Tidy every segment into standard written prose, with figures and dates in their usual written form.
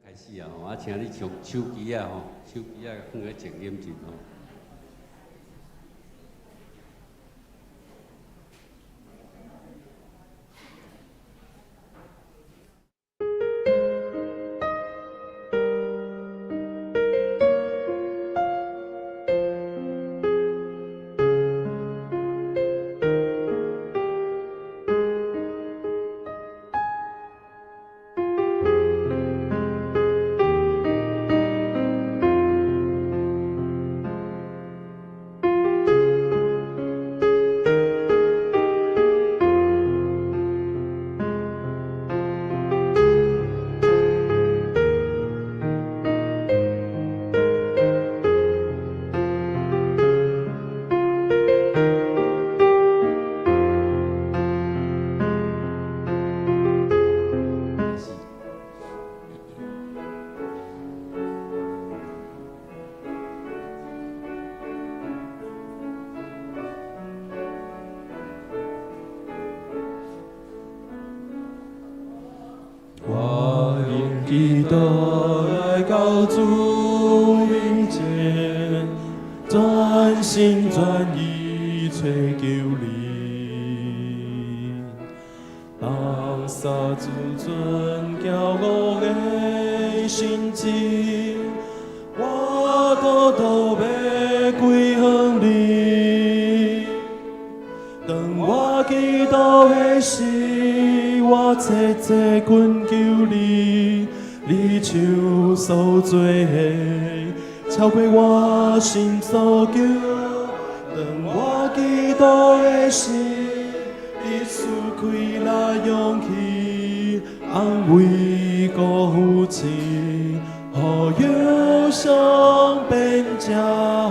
開始啊吼，啊，請你將手機仔吼，手機仔放咧靜音陣吼。我用祈禱來到主面前，專心專意揣求你，放下自尊驕傲的心志，我倒倒欲歸向你。當我祈禱的時，我切切懇求你，你手所做的，超過我心所求。當我祈禱的時，你賜開來勇氣，安慰閣扶持，予憂傷變成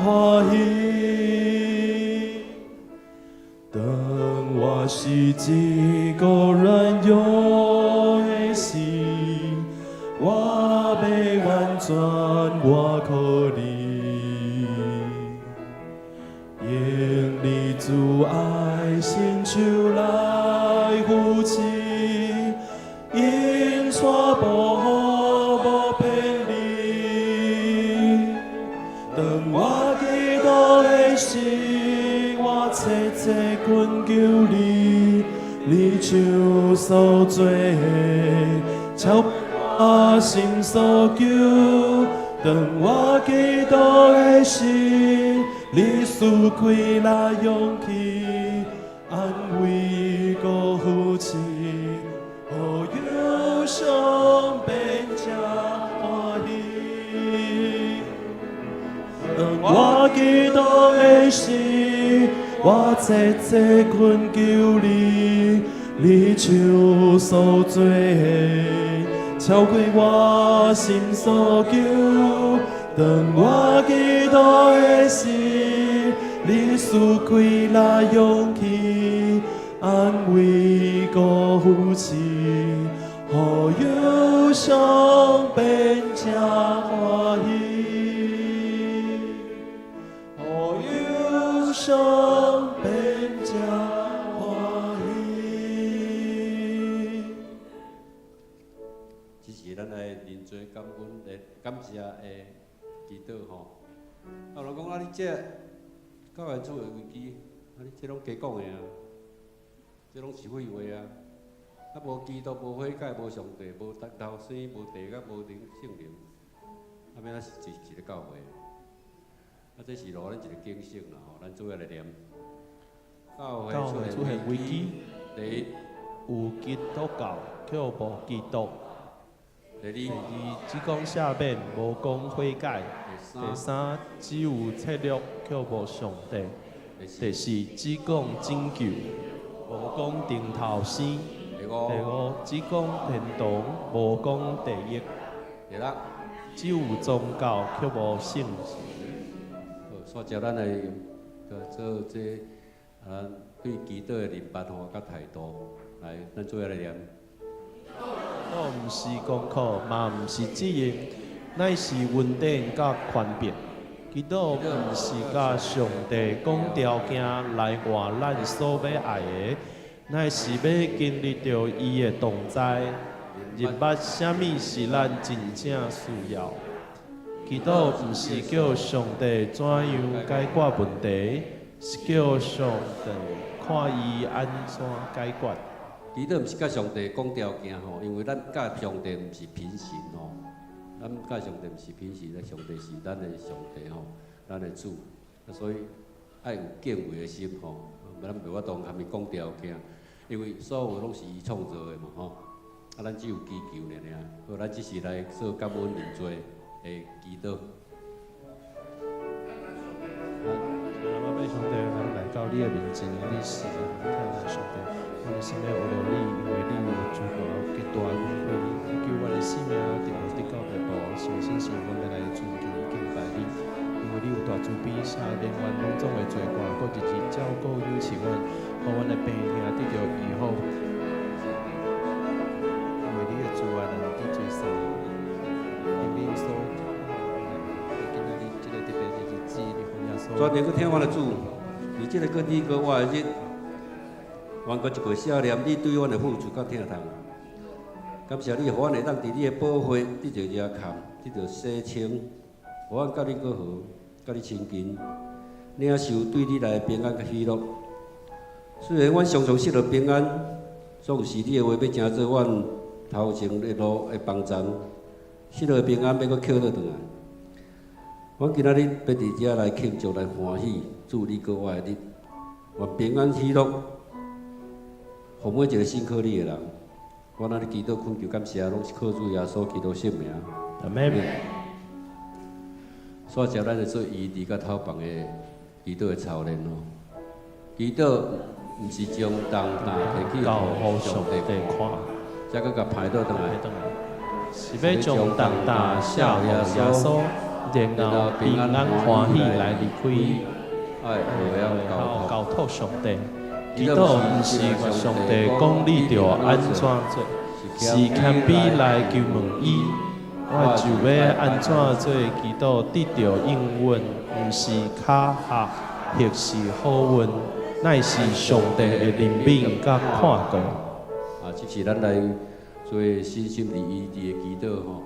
歡喜。當我是一個軟弱的時，我欲完全倚靠你，用你慈愛伸手來扶持，引帶步無偏離。當我祈禱的時，我切切懇求你，你手所做的，超過我心所求。當我祈禱的時，你賜開來勇氣，安慰閣扶持，予憂傷變成歡喜。當我祈禱的時，我切切懇求你，你手所做的，超過我心所求。當我祈禱的時，你賜開來勇氣，安慰閣扶持，予憂傷變成歡喜，予憂傷變成歡喜。這是咱來認罪感恩的感謝的祈禱吼。啊，有人講啊，你這教會出現危機，啊，你這攏假講的啊，這攏是廢話啊。啊，無基督，無悔改，無上帝，無日頭生，無地甲無靈聖靈，啊，欲按怎是一個教會？啊，這是予咱一個警醒啦吼，咱做伙來念。教會教會出現危機，第一，有基督教卻無基督，第第二，二，只講赦免，無講悔改；第第三，只有策略，卻無上帝；第四，第四，只講拯救，無講重頭生；第五，第五，只講天堂，無講地獄；第六。只有宗教，卻無聖神。好，煞接咱來做這啊，對祈禱的認捌吼，佮態度，來，咱做伙來念。都毋是功課，嘛毋是責任，乃是恩典佮權柄。祈禱毋是佮上帝講條件來換咱所欲愛的，乃是欲經歷著伊的同在，認捌啥物是咱真正需要。祈禱毋是叫上帝怎樣解決問題，是叫上帝看伊按怎解決。祈禱毋是佮上帝講條件吼，因為咱佮上帝毋是平行吼，咱佮上帝毋是平行，咱上帝是咱的上帝吼，咱的主，啊所以愛有敬畏的心吼，咱袂法度含伊講條件，因為所有攏是伊創造的嘛吼，啊咱只有祈求爾爾，好，咱只是來做感恩認罪的祈禱。阿爸上帝，咱來到你的面前，你是疼咱上帝，阮的心咧學著你，因為你有諸大極大的恩惠，你救阮的性命得得到地步，相信是阮欲來尊敬敬拜你，因為你有大慈悲，赦免阮攏總的罪過，閣日日照顧扶持阮，予阮的病痛得著醫好。因為你的慈愛，咱得罪三，因你所今仔日這個特別的日子，你予耶穌。全能閣疼阮的主，佇這個閣你閣我的日，願閣一過赦免你對阮的付出佮疼痛。感謝你，予阮會當佇你的寶血得著遮坎，得著洗清，予阮佮你閣好，佮你親近，領受對你來的平安佮喜樂。雖然阮常常失落平安，總是你的話欲成做阮頭前的路的幫贊，失落的平安欲閣抾倒轉來。阮今仔日欲佇遮來慶祝、來歡喜，主你閣我的日，願平安喜樂，予每一個信靠你的人。阮按呢祈禱懇求感謝，攏是靠主耶穌基督聖名。阿們。煞接咱來做醫治佮透放的祈禱的操練哦。祈禱毋是將重擔提去交予予上帝看，再閣共排倒轉來，是欲將重擔卸予耶穌，然後平安歡喜來離開，愛會曉交託上帝。祈禱毋是願上帝講你著按怎做，是謙卑來求問伊，我就欲按怎做。祈禱得著應允，毋是巧合，或是好運，乃是上帝的憐憫佮看顧。啊，這是咱來做身心靈醫治的祈禱吼。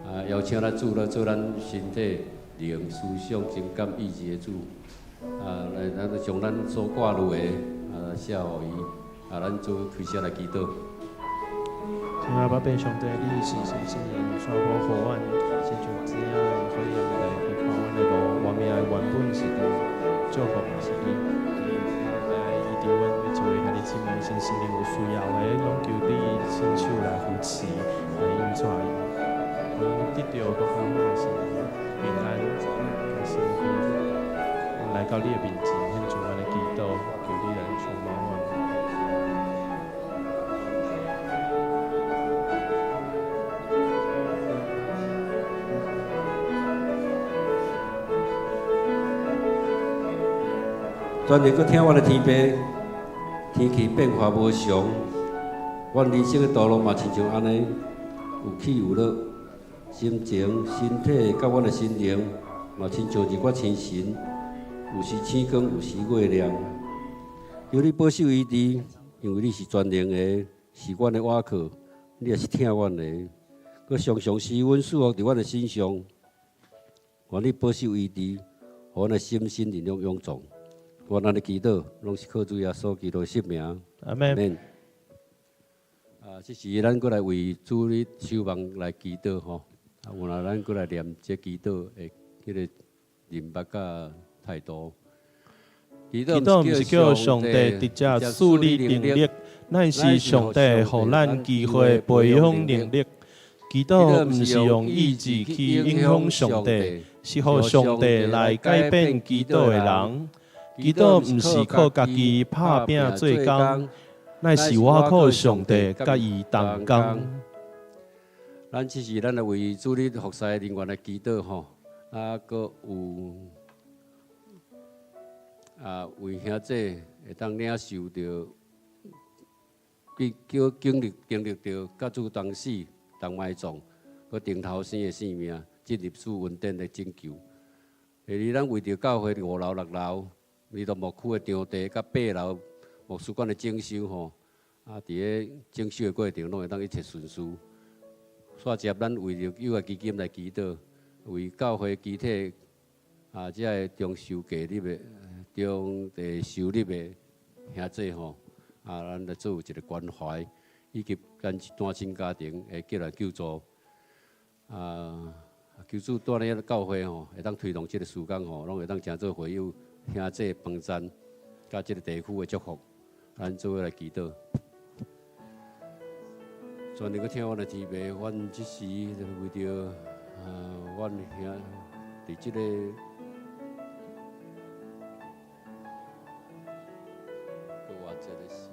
啊，邀請咱主來做咱身體、靈、思想、情感醫治的主。啊，來咱將咱所掛慮的啊，卸予伊。啊，咱做開始來祈禱。親愛的爸上帝，你是神聖的，帶保護阮，親像子仔的火焰來去看阮的路，外面的原本是伫祝福嘛是你，你來醫治阮每一位兄弟姊妹，身心靈有需要的，攏求你親手來扶持，來引帶伊，阮得著閣較好的是平安、佮身體，來到你的面前，獻上阮的祈禱，求你來充滿阮。全能閣疼阮的天父，天氣變化無常，阮人生的道路嘛親像按呢，有起有落，心情、身體佮阮的心靈嘛親像日月星辰，有時星光，有時月亮。求你保守醫治，因為你是全能的，是阮的倚靠，你也是疼阮的，閣常常施恩賜福佇阮的身上。願你保守醫治，予阮的心身靈勇勇壯。阮按呢祈禱，攏是靠主耶穌基督的聖名。阿們。啊，這時咱閣來為主日守望來祈禱吼。啊，有影咱閣來念這祈禱的彼個認捌佮態度。祈祈禱毋是叫上帝直接賜你能力，乃是上帝予咱機會培養能力。祈禱毋是用意志去影響上帝，是予上帝來改變祈禱的人。祈禱毋是靠家己拍拚做工，乃是我靠上帝佮伊同工。咱這是咱來為主日服侍人員來祈禱吼，啊，閣有啊為兄弟會當領受著，叫經歷經歷著佮主同死同埋葬，閣重頭生的生命，進入主恩典的拯救。第二，咱為著教會五樓、六樓、兒童牧區的場地，佮八樓牧師館的整修吼，啊，佇咧整修的過程攏會當一切順遂。煞接咱為著友愛基金來祈禱，為教會肢體啊，這个中受隔離的、中地受入的兄弟吼，啊，咱來做一个關懷，以及咱單親家庭會叫來救助。啊，求主帶領教會吼，會當推動這个事工吼，攏會當成做會友兄弟幫贊，佮這个地區的祝福，咱做伙來祈禱。全能閣聽阮的天父，阮這時為著啊，阮兄佇這个復活節的時，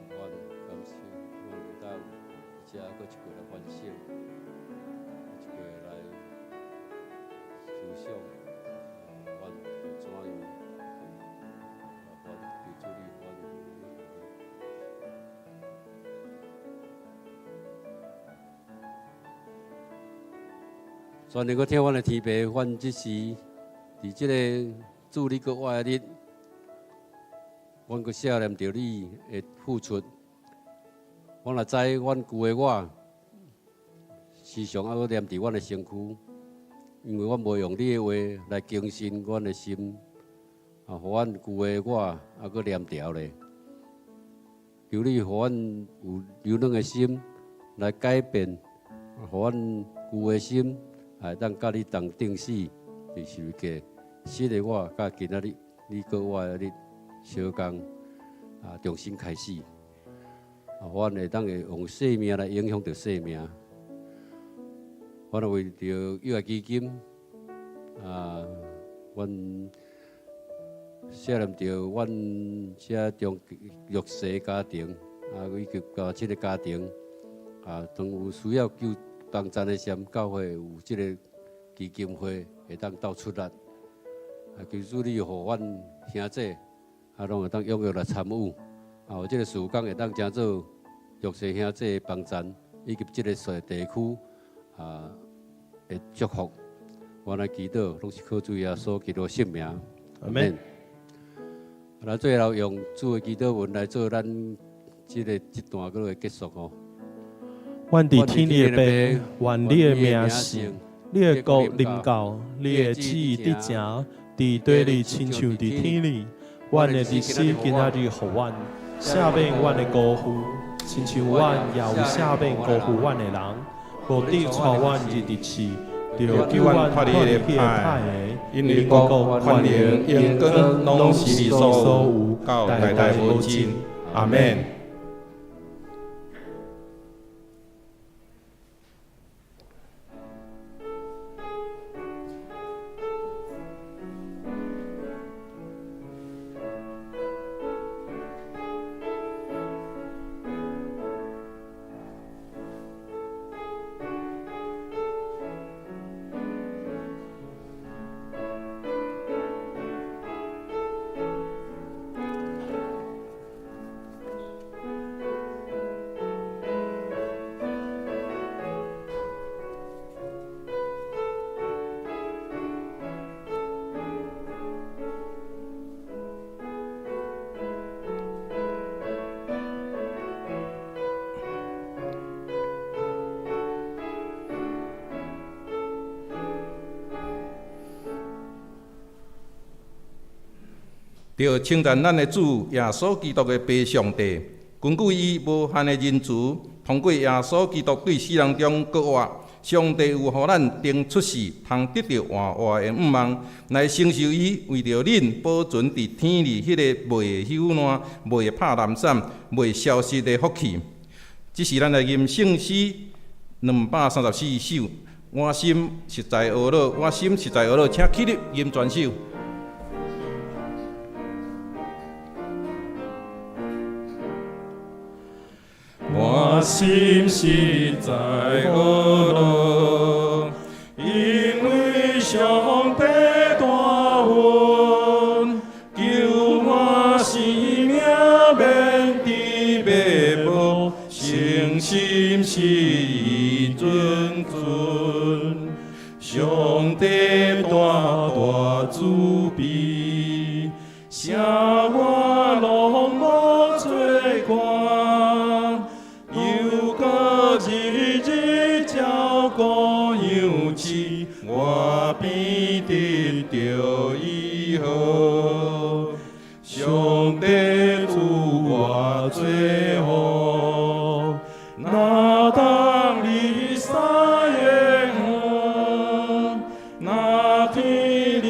阮感謝阮會當遮閣一過來反省，一過來思想，阮要怎樣，阮求主你，阮。全能閣聽阮的天父，阮這時佇這個主日閣活的日，阮閣想念著你的付出。阮也知阮舊的我，時常猶閣黏佇阮的身軀，因為阮無用你的話來更新阮的心，啊，予阮舊的我猶閣黏牢咧。求你予阮有柔軟的心來改變，予阮舊的心。會當佮你同釘死，佇十字架，新的我佮今仔日你閣我的日相仝啊，重新開始，啊，阮會當會用生命來影響著生命。阮為著友愛基金，啊，阮想念著阮遮中弱勢家庭，啊，以及單親的家庭，啊，當有需要救幫贊的時，教會有這个基金會會當鬥出力，啊，求主你予阮兄弟啊，攏會當踴躍來參與，啊，有這个事工會當成做弱勢兄弟的幫贊，以及這个細地區啊的祝福。阮來祈禱，攏是靠主耶穌基督聖名。阿門。咱最後用主的祈禱文來做咱這个這段閣會結束吼。阮佇天裡的父，願你的名聖，你的國臨到，你的旨意得成，佇地裡親像佇天裡。阮的日子今仔日予阮，赦免阮的辜負，親像阮也有赦免辜負阮的人。無得帶阮入佇試，著救阮脫離彼个歹的。因為國、權能、榮光，攏是你所有，到代代無盡。阿門。著稱讚咱的主耶穌基督的父上帝，根據伊無限的仁慈，通過耶穌基督對死人中復活，上帝有予咱重出世，通得著活活的向望，來承受伊為著恁保存佇天裡彼个袂朽爛、袂拍濫散、袂消失的福氣。這時咱來吟聖詩234首。我心實在懊惱，我心實在懊惱，請起立吟全首。我心實在懊惱，因為上帝大恩，救我生命免致滅亡，誠心是伊諄諄，上帝大大慈悲，啥我攏無罪過，猶閣日日照顧養飼，我必得著醫好。上帝賜我做王，哪當離三的遠，若天離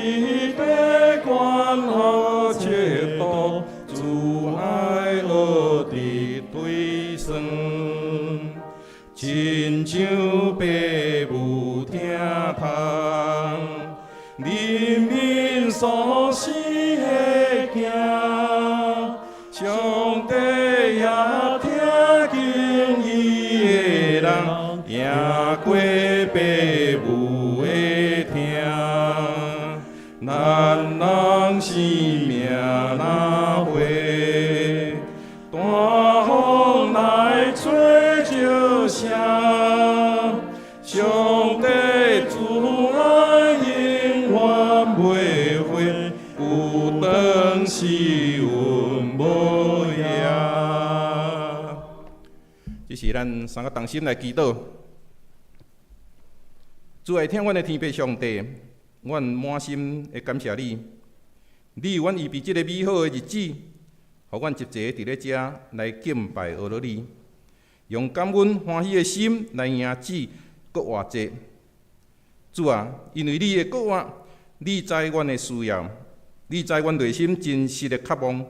地懸好尺度，慈愛學佇退酸，親像爸母疼痛，人民所生的囝，上帝也疼敬伊的人，贏過爸母的疼。咱人生命若花，大風來吹就聲，上帝慈愛永遠袂廢，有當時阮無影。這是咱三個同心來祈禱。主愛疼阮的天父上帝，阮滿心的感謝你，你為阮預備這个美好的日子，予阮集齊佇咧遮來敬拜阿羅你，用感恩歡喜的心來迎接復活節。主啊，因為你的復活，你知阮的需要，你知阮內心真實的渴望。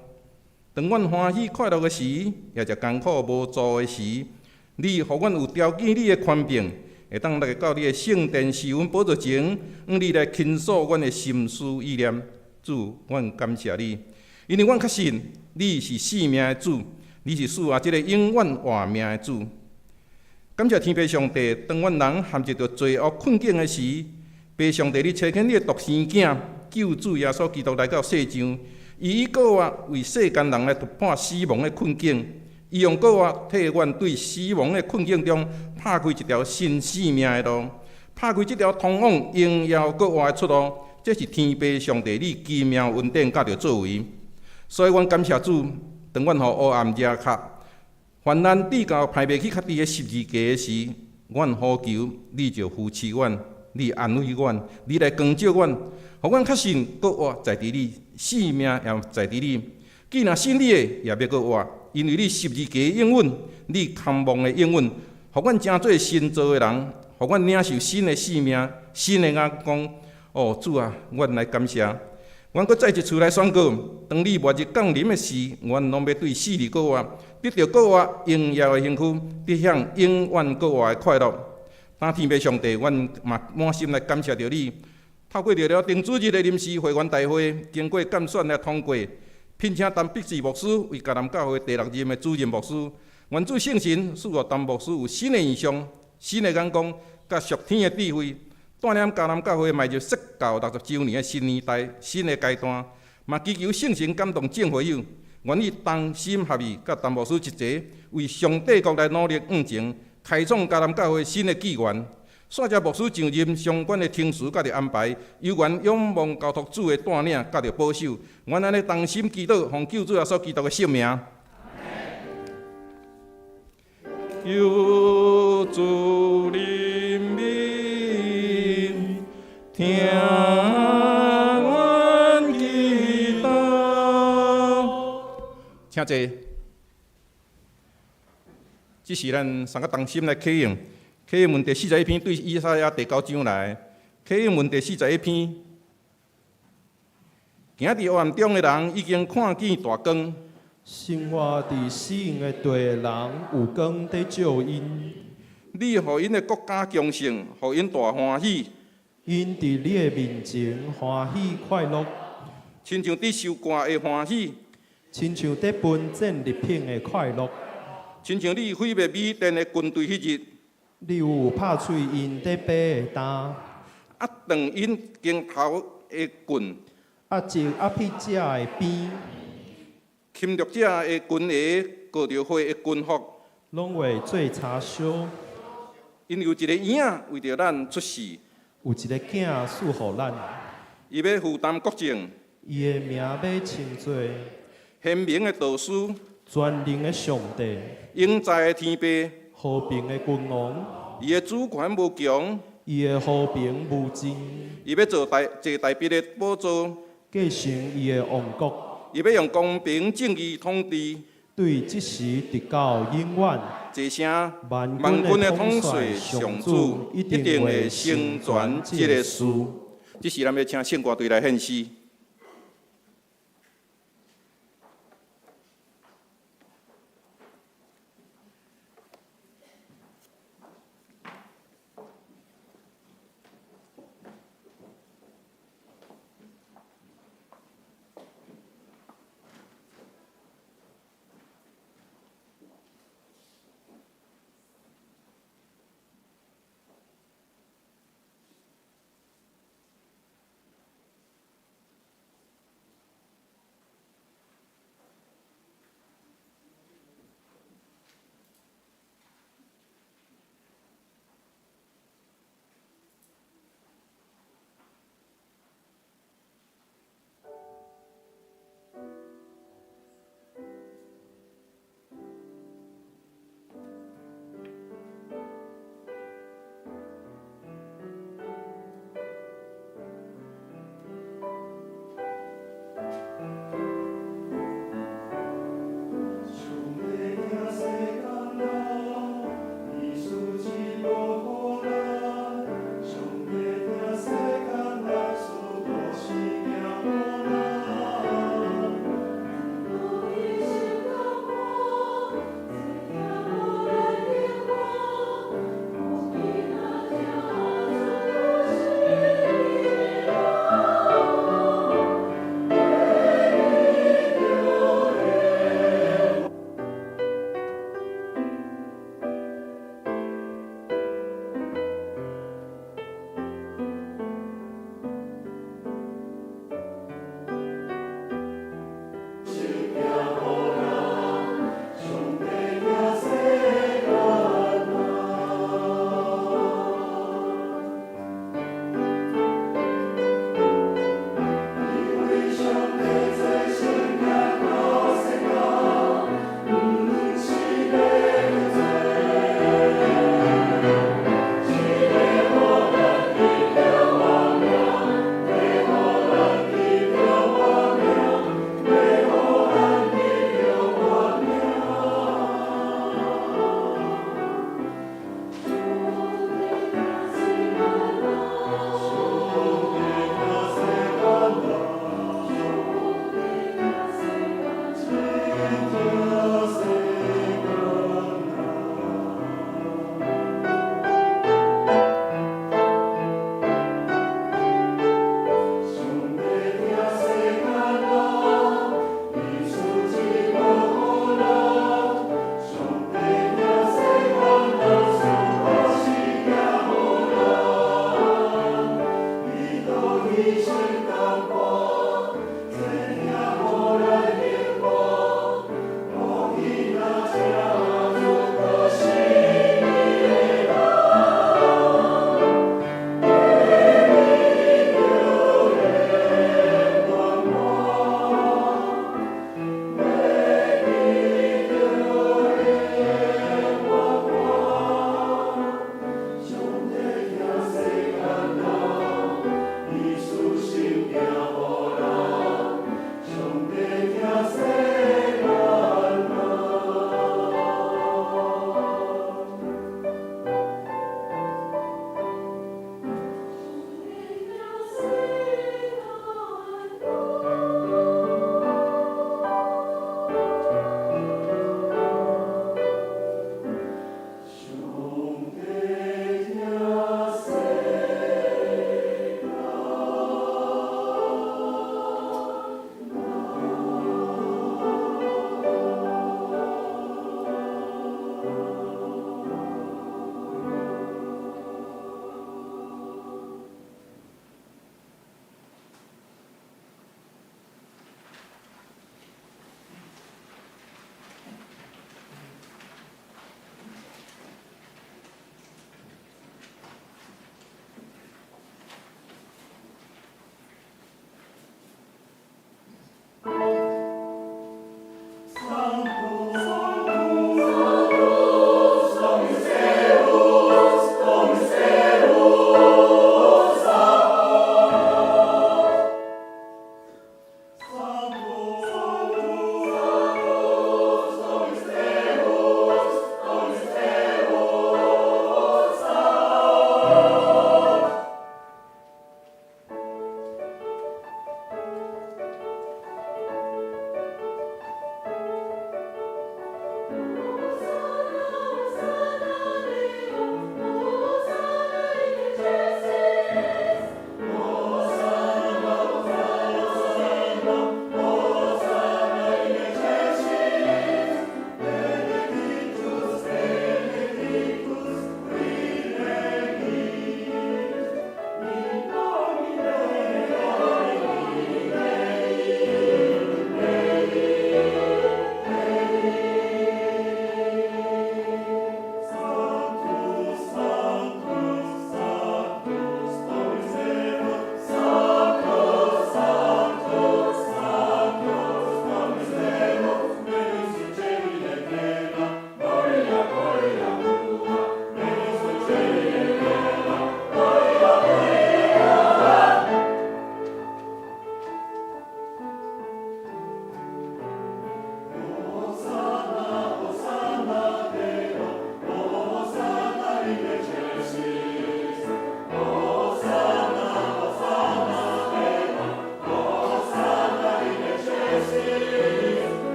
當阮歡喜快樂的時，也者艱苦無助的時，你予阮有條件你的權柄，會當來到你的聖殿施恩寶座前，向你來傾訴阮的心思意念。主，阮感謝你，因為阮確信你是生命的主，你是賜下這个永遠活命的主。感謝天父上帝，當阮人陷入著罪惡困境的時，父上帝你差遣你的獨生囝救主耶穌基督來到世上，伊以復活為世間人來突破死亡的困境，伊用復活替阮對死亡的困境中拍開一條新生命的路，拍開這條通往榮耀復活的出路。這是天父上帝你奇妙恩典佮著作為，所以阮感謝主，當阮予黑暗遮蓋，患難至到攀袂起家己的十字架的時，阮呼求你就扶持阮，你安慰阮，你來光照阮，予阮確信閣活在佇你，生命也在佇你。既若信你的，也欲閣活，因為你十字架的應允，你空望的應允，予阮成做新造的人，予阮領受新的生命、新的眼光。哦，主啊，阮來感謝，阮閣再一次來宣告：當你末日降臨的時，阮攏欲對死裡復活，得著復活榮耀的身軀，得享永遠復活的快樂。當天父上帝，阮嘛滿心來感謝著你。透過著了頂主日的臨時會員大會，經過監選來通過，聘請陳碧志牧師為迦南教會第六任的主任牧師。願主聖神賜予陳牧師有新的異象、新的眼光，佮屬天的智慧。帶領迦南教會邁入釋教60週年的新年代、新的階段，嘛祈求聖神感動眾會友，願意同心合意，佮陳牧師一齊為上帝國來努力向前，開創迦南教會新的紀元。煞藉牧師上任相關的程序佮著安排，猶原仰望交託主的帶領佮著保守。阮按呢同心祈禱，奉救主耶穌基督的聖名。求主憐憫，聽阮祈禱。請坐。這是咱三個同心來啟用。啟應文第41篇對以賽亞第九章來。啟應文第41篇，行佇黑暗中的人已經看見大光。生活佇死蔭的地的人，有光佇照𪜶。你予𪜶的國家強盛，予𪜶大歡喜。𪜶佇你的面前歡喜快樂，親像佇收割的歡喜，親像佇分戰利品的快樂。親像你毀滅米甸的軍隊彼日，你有拍碎𪜶佇背的擔，壓斷𪜶肩頭的棍，壓折壓迫者的鞭，侵略者的軍鞋，裹著血的軍服，攏會做柴燒。因有一个嬰仔為著咱出世，有一个囝賜予咱，伊欲負擔國政，伊的名欲稱做賢明的導師，全能的上帝，永在的天父，和平的君王。伊的主權無窮，伊的和平無盡，伊欲做大坐大衛的寶座，繼承伊的王國，伊欲用公平正義統治，對這時直到永遠。這聲萬萬軍軍的的統統帥帥上上主主一一定定會會成成全全這這個個事。事。這時，咱欲請聖歌隊來獻詩。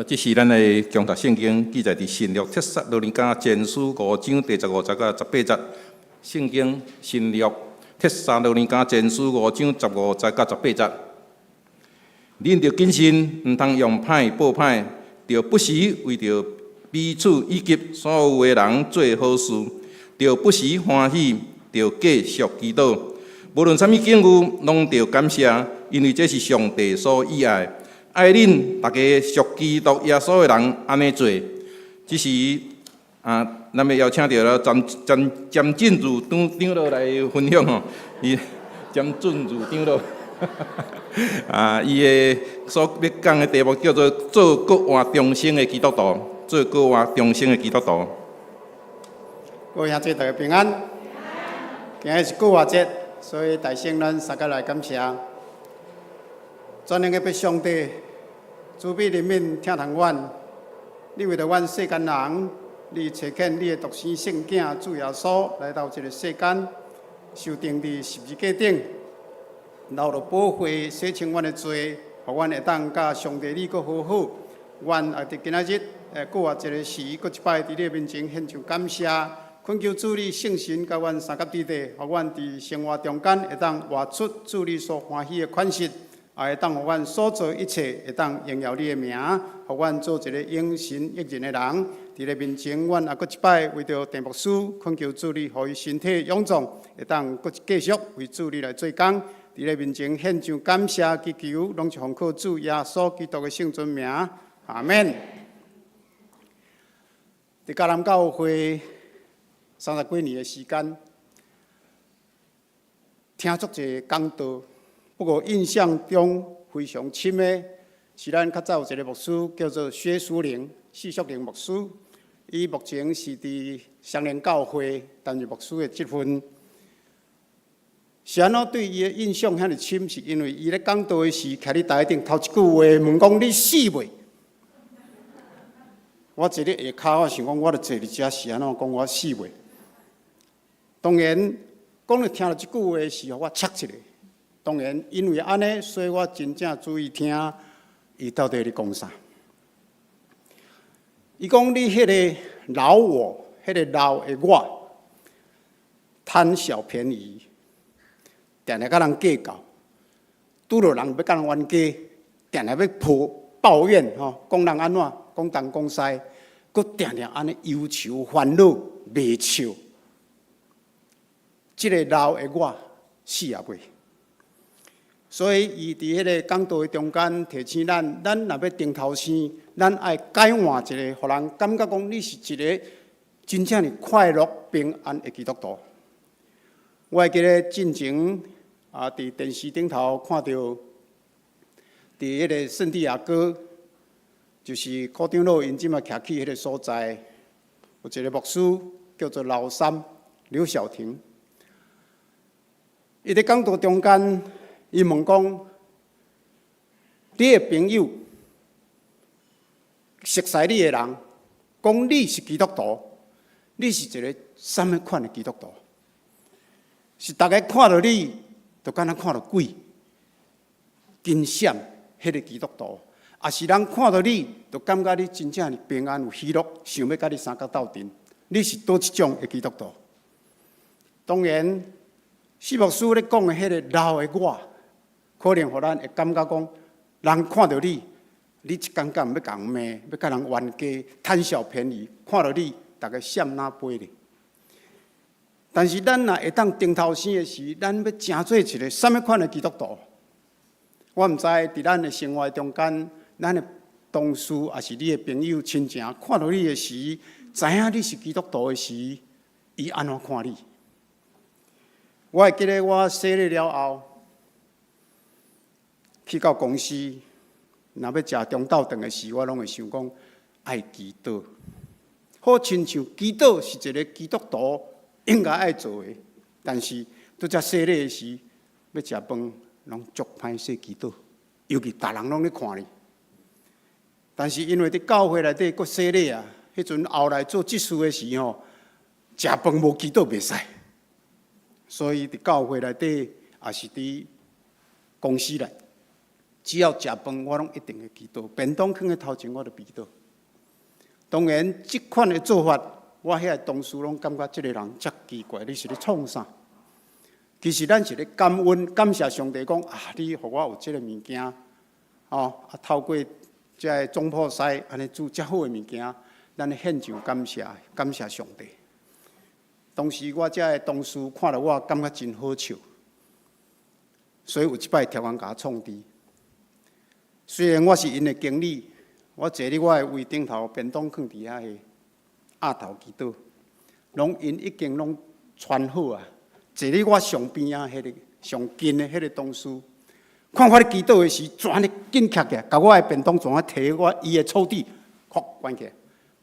這是咱的誦讀聖經，記載佇新約帖撒羅尼迦前書五章第十五節到十八節。聖經新約帖撒羅尼迦前書五章十五節到十八節。恁著謹慎，毋通用歹報歹，著不時為著彼此以及所有的人做好事，著不時歡喜，著繼續祈禱。無論啥物境遇，攏著感謝，因為這是上帝所喜愛。愛恁逐家屬基督耶穌的人按呢做。這時啊，咱欲邀請著了詹詹詹進如長長老來分享吼，伊詹進如長老啊，伊的所欲講的題目叫做做閣活重生的基督徒，做閣活重生的基督徒。各位兄弟大家平安。今日是復活節，所以大先咱三個來感謝。全能的父上帝，慈悲憐憫疼痛阮，你為著阮世間人，你差遣你的獨生聖囝主耶穌來到這個世間，受釘佇十字架頂，流著寶血洗清阮的罪，予阮會當佮上帝你閣和好。阮也佇今仔日復活節的時，閣一擺佇你的面前獻上感謝，懇求主你聖神佮阮相佮佇咧，予阮佇生活中間會當活出主你所歡喜的款式。也會當予阮所做一切，會當榮耀你的名，予阮做一個榮神益人的人。佇你面前，阮也閣一擺為著鄭牧師，懇求主你予伊身體勇壯，會當閣繼續為主你來做工。佇你面前獻上感謝祈求，攏是奉靠主耶穌基督的聖尊名。阿門。佇迦南教會三十幾年的時間，聽足濟講道。不過印象中非常深的，是咱較早有一個牧師叫做薛淑玲、薛淑玲牧師，伊目前是佇雙連教會擔任牧師的職分。是按怎對伊的印象遐爾深？是因為伊咧講道的時，徛佇台頂頭一句話問講你死未？我坐咧下跤，我想講，我著坐佇遮是按怎講我死未？當然，講咧聽著這句話時，予我捒一下。當然，因為按呢，所以我真正注意聽伊到底咧講啥。伊講你彼个老我，彼个老的我，貪小便宜，定定佮人計較，拄著人欲佮人冤家，定定欲抱抱怨吼，講人按怎，講東講西，閣定定按呢憂愁煩惱，袂笑。這个老的我死也未。所以，伊佇彼个講道的中間提醒咱，咱若欲重頭生，咱愛改換一個，予人感覺講你是一个真正的快樂平安的基督徒。我會記得進前啊，佇電視頂頭看著，佇彼個聖地亞哥，就是柯長老𪜶這馬徛起彼个所在，有一個牧師叫做老三劉曉婷，伊佇講道中間。伊問講：你的朋友熟似你的人，講你是基督徒，你是一个啥物款的基督徒？是逐家看著你，就敢若看著鬼，驚閃彼个基督徒，抑是人看著你，就感覺你真正是平安有喜樂，想欲佮你相佮鬥陣？你是佗一種的基督徒？當然，薛牧師咧講的彼个老的我，可能予咱會感覺講，人看著你，你一工到晚欲共人罵，欲共人冤家，貪小便宜，看著你，逐家閃哪飛咧。但是咱若會當重頭生的時，咱欲成做一个啥物款的基督徒？我毋知佇咱的生活中間，咱的同事抑是你的朋友親情，看著你的時，知影你是基督徒的時，伊按怎看你？我會記得我洗禮了後，去到公司，若欲食中晝頓的時，我攏會想講愛祈禱。好親像祈禱是一个基督徒應該愛做的，但是拄才洗禮的時，欲食飯攏足歹勢祈禱，尤其逐人攏咧看你。但是因為佇教會內底閣洗禮啊，彼陣後來做執事的時吼，食飯無祈禱袂使，所以佇教會內底，抑是佇公司內。只要食飯，我攏一定會祈禱。便當囥佇頭前，我就祈禱。當然，這款的做法，我遐个同事攏感覺這个人遮奇怪，你是咧創啥？其實咱是咧感恩、感謝上帝，講啊，你予我有這个物件，哦，啊，透過這个總鋪師按呢煮遮好的物件，咱獻上感謝，感謝上帝。當時我這个同事看著我，感覺真好笑，所以有一擺刁工共我創治。雖然我是𪜶的經理，我坐佇我的位頂頭，便當囥佇遐个額頭祈禱，攏𪜶已經攏傳好啊。坐佇我上邊仔彼个上近的彼个同事，看我咧祈禱的時，怎呢緊徛起來，共我的便當怎啊提我伊的抽屜，噗關起來，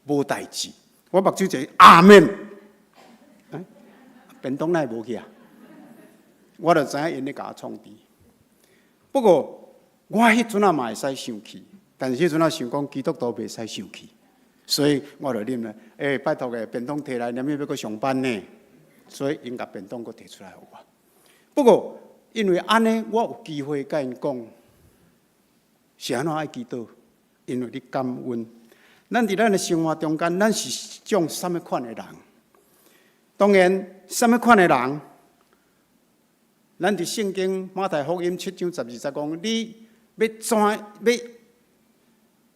無代誌。我目睭一个阿們，欸，便當哪會無去啊？我就知影𪜶咧共我創治。不過我彼陣仔嘛會使生氣，但是彼陣仔想講基督徒袂使生氣，所以我就啉咧，欸，拜託个便當提來，連欲閣上班呢，所以𪜶共便當閣提出來予我。不過因為按呢，我有機會共𪜶講，是按怎愛祈禱，因為你感恩。咱佇咱的生活中間，咱是種啥物款的人？當然，啥物款的人？咱佇聖經馬太福音7章12節講，你欲怎欲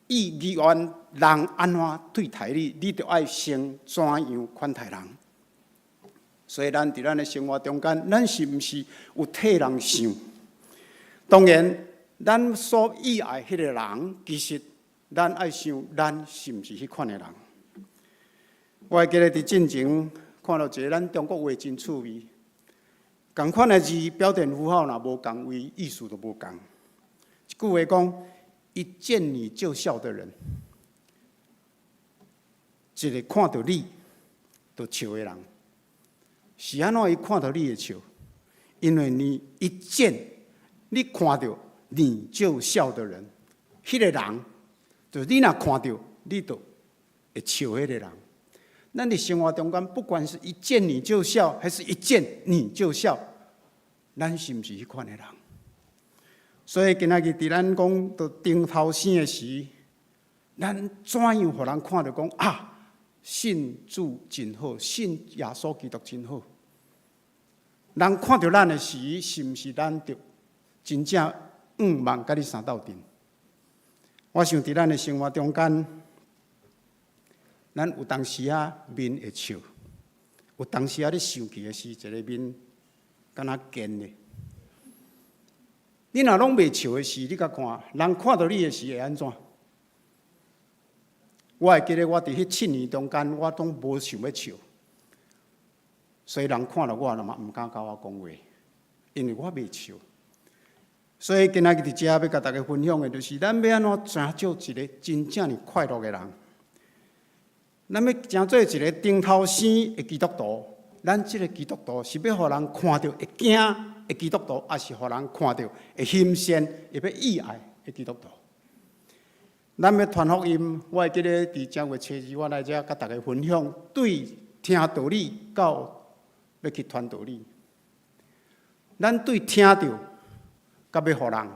意願人按怎對待你，你就愛先怎樣款待人。所以，咱佇咱的生活中間，咱是毋是有替人想？當然，咱所意愛彼個人，其實咱愛想，咱是毋是彼款的人？我會記得佇進前看著一个咱中國話真趣味，仝款的字標點符號若無仝位，意思就無仝。一句話講：一見你就笑的人，一个看著你就笑的人，是按怎伊看著你會笑？因為你一見你看著你就笑的人，彼个人，就是你若看著你就會笑彼个人。咱佇生活中間，不管是一見你就笑，還是一見你就笑，咱是毋是彼款的人？所以今仔日佇咱講著頂頭生的時，咱怎樣予人看著講啊？信主真好，信耶穌基督真好。人看著咱的時，是毋是咱就真正向望共你相鬥陣？我想佇咱的生活中間，咱有當時仔面會笑，有當時仔你生氣的時，一个面敢若堅的。你若攏袂笑的時，你共看，人看著你的時會按怎？我會記得我佇彼7年中間，我攏無想欲笑，所以人看著我，嘛毋敢共我講話，因為我袂笑。所以今仔日佇遮欲共大家分享的，就是咱欲按怎成就一个真正的快樂的人。咱欲成做一个頂頭生的基督徒，咱這个基督徒是欲予人看著會驚的基督徒，抑是予人看著會欣羨、會欲意愛的基督徒？咱欲傳福音，我會記得佇正月初二，我來遮共大家分享，對聽道理到欲去傳道理。咱對聽著，佮欲予人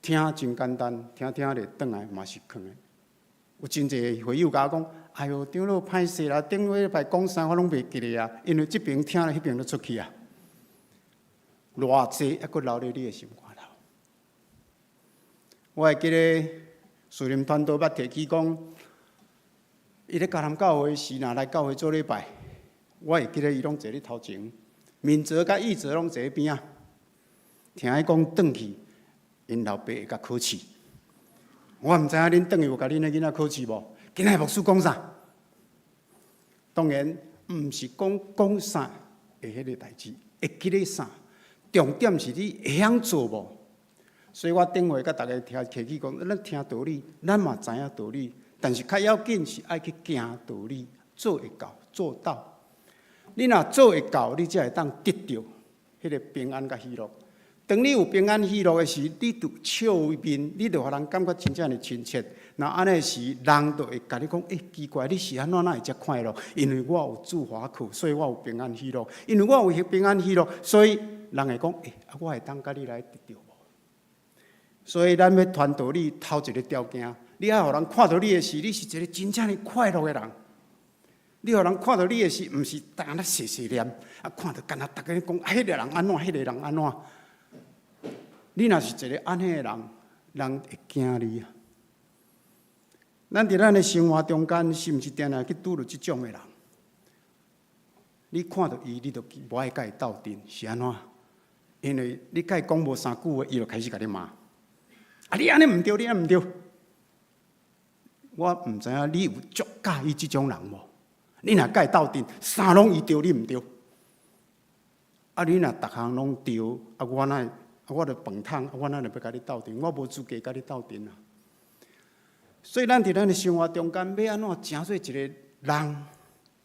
聽真簡單，聽聽咧轉來嘛是囥的。有真濟會友共我講：哎喲，長老歹勢啦，頂禮拜講啥我攏袂記得啊，因為這爿聽了，彼爿就出去啊。偌濟猶閣留佇你的心肝頭。我會記得樹林傳道捌提起講，伊咧迦南教會時，若來教會做禮拜，我會記得伊攏坐佇頭前，面澤佮意澤攏坐佇邊仔，聽伊講轉去，𪜶老爸會共考試。我毋知影恁轉去有共恁的囡仔考試無？今仔牧師講啥？當然，毋是講講啥的彼个代誌，會記得啥？重點是你會曉做無？所以我頂回共大家聽提起講，咱聽道理，咱嘛知影道理，但是較要緊是愛去行道理，做會到，做到。你若做會到，你才會當得著彼个平安佮喜樂。當你有平安喜樂的時，你就笑面，你就予人感覺真正的親切。若按呢時，人就會共你講：欸，奇怪，你是按怎哪會遮快樂？因為我有主可靠，所以我有平安喜樂。因為我有平安喜樂，所以人會講：欸，啊，我會當佮你來得著無？所以咱欲傳道理，頭一个條件，你愛予人看著你的時，你是一个真正的快樂的人。你予人看著你的時，毋是干焦細細念，啊，看著干焦逐家講，啊，彼个人按怎，彼个人按怎。你若是一个按呢的人，人會驚你啊。咱佇咱的生活中間，是毋是定定去拄著這種的人？你看著伊，你就無愛共伊鬥陣，是按怎？因為你共伊講無三句話，伊就開始共你罵。啊，你按呢毋對，你按呢毋對。我毋知影你有足佮意這種人無？你若共伊鬥陣，啥攏伊對，你毋對。啊，你若逐項攏對，啊，我哪會？啊，我著飯桶，啊，我哪會欲共你鬥陣？我無資格共你鬥陣啊！所以，咱佇咱的生活中間，欲按怎成做一個人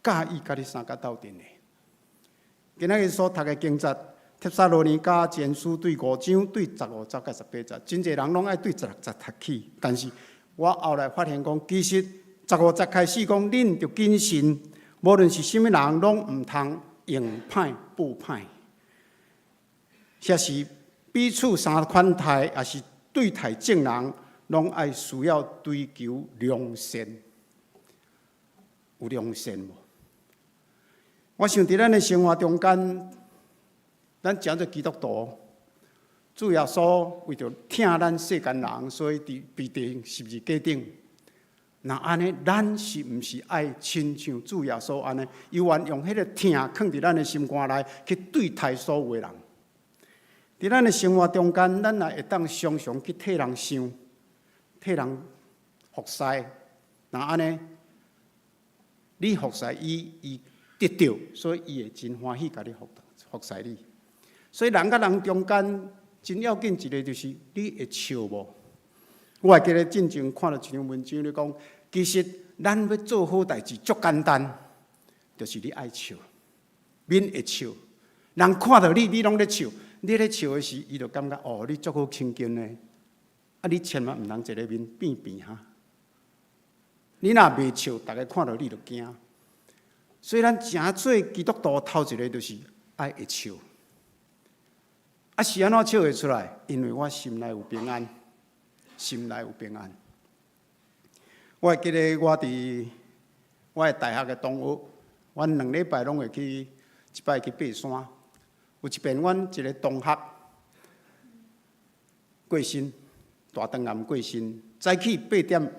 佮意共你相共鬥陣的？今仔日所讀的經節，帖撒羅尼迦前書對五章對15節佮18節，真濟人攏愛對16節讀起，但是我後來發現講，其實十五節開始講，恁著謹慎，無論是啥物人，攏毋通用歹報歹，抑是彼此相款待，抑是對待眾人，攏愛需要追求良善，有良善無？我想佇咱的生活中間，咱成做基督徒，主耶穌為著疼咱世間人，所以佇被釘十字架頂。若按呢，咱是毋是愛親像主耶穌按呢，猶原用彼个疼囥佇咱的心肝內去對待所有的人？佇咱的生活中間，咱也會當常常去替人想，替人服侍。若按呢，你服侍伊，伊得著，所以伊會真歡喜共你服侍你。所以人佮人中間真要緊一个就是你會笑無？我會記得進前看著一篇文章咧講，其實咱欲做好代誌足簡單，就是你愛笑，面會笑，人看著你，你攏咧笑，你咧笑的時，伊就感覺哦，你足好親近的。啊，你千萬毋通一个面變變哈。你若袂笑，逐家看著你就驚。所以咱誠做基督徒頭一个就是愛會笑。啊，是按怎笑會出來？因為我心內有平安，心內有平安。我會記得我佇我的大學的同學，阮兩禮拜攏會去一擺去爬山。有一遍，阮一个同學過身，大腸癌過身，早起8點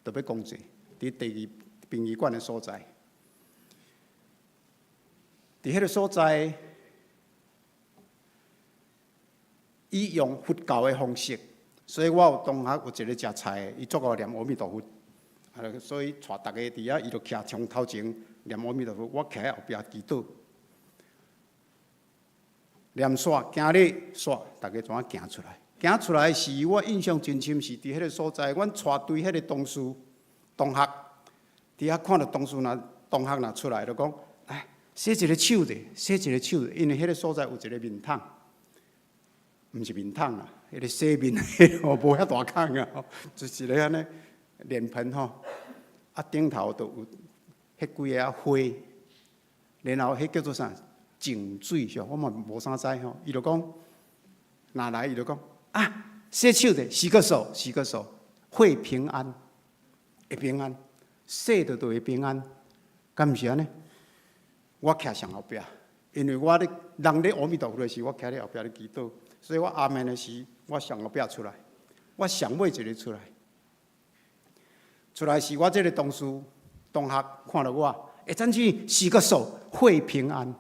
就欲公祭，佇第二殯儀館的所在。佇彼个所在，伊用佛教的方式，所以我有同學有一個食菜的，伊足𠢕念阿彌陀佛，啊，所以帶逐家佇遐，伊就徛從頭前念阿彌陀佛，我徛佇後壁祈禱，念煞行禮煞，逐家怎啊行出來？行出來時，我印象真深，是佇彼个所在，阮帶隊彼个同事同學，佇遐看著同事若同學若出來，就講：來洗一个手者，洗一个手，因為彼个所在有一个面桶。毋是面桶啦，彼个洗面彼个無遐大孔啊，就是咧按呢臉盆吼，啊頂頭就有彼幾个仔花，然後彼叫做啥淨水是我嘛無啥知吼。伊就講，若來伊就講啊，洗手者，洗個手，洗個手，會平安，會平安，洗著就會平安，敢毋是按呢？我徛上後壁，因為我咧人咧阿彌陀佛的時，我徛咧後壁咧祈禱。所以我阿們的時，我上後壁出來，我上尾一个出來。出來時，我這个同事同學看著我，會怎去洗個手會平安。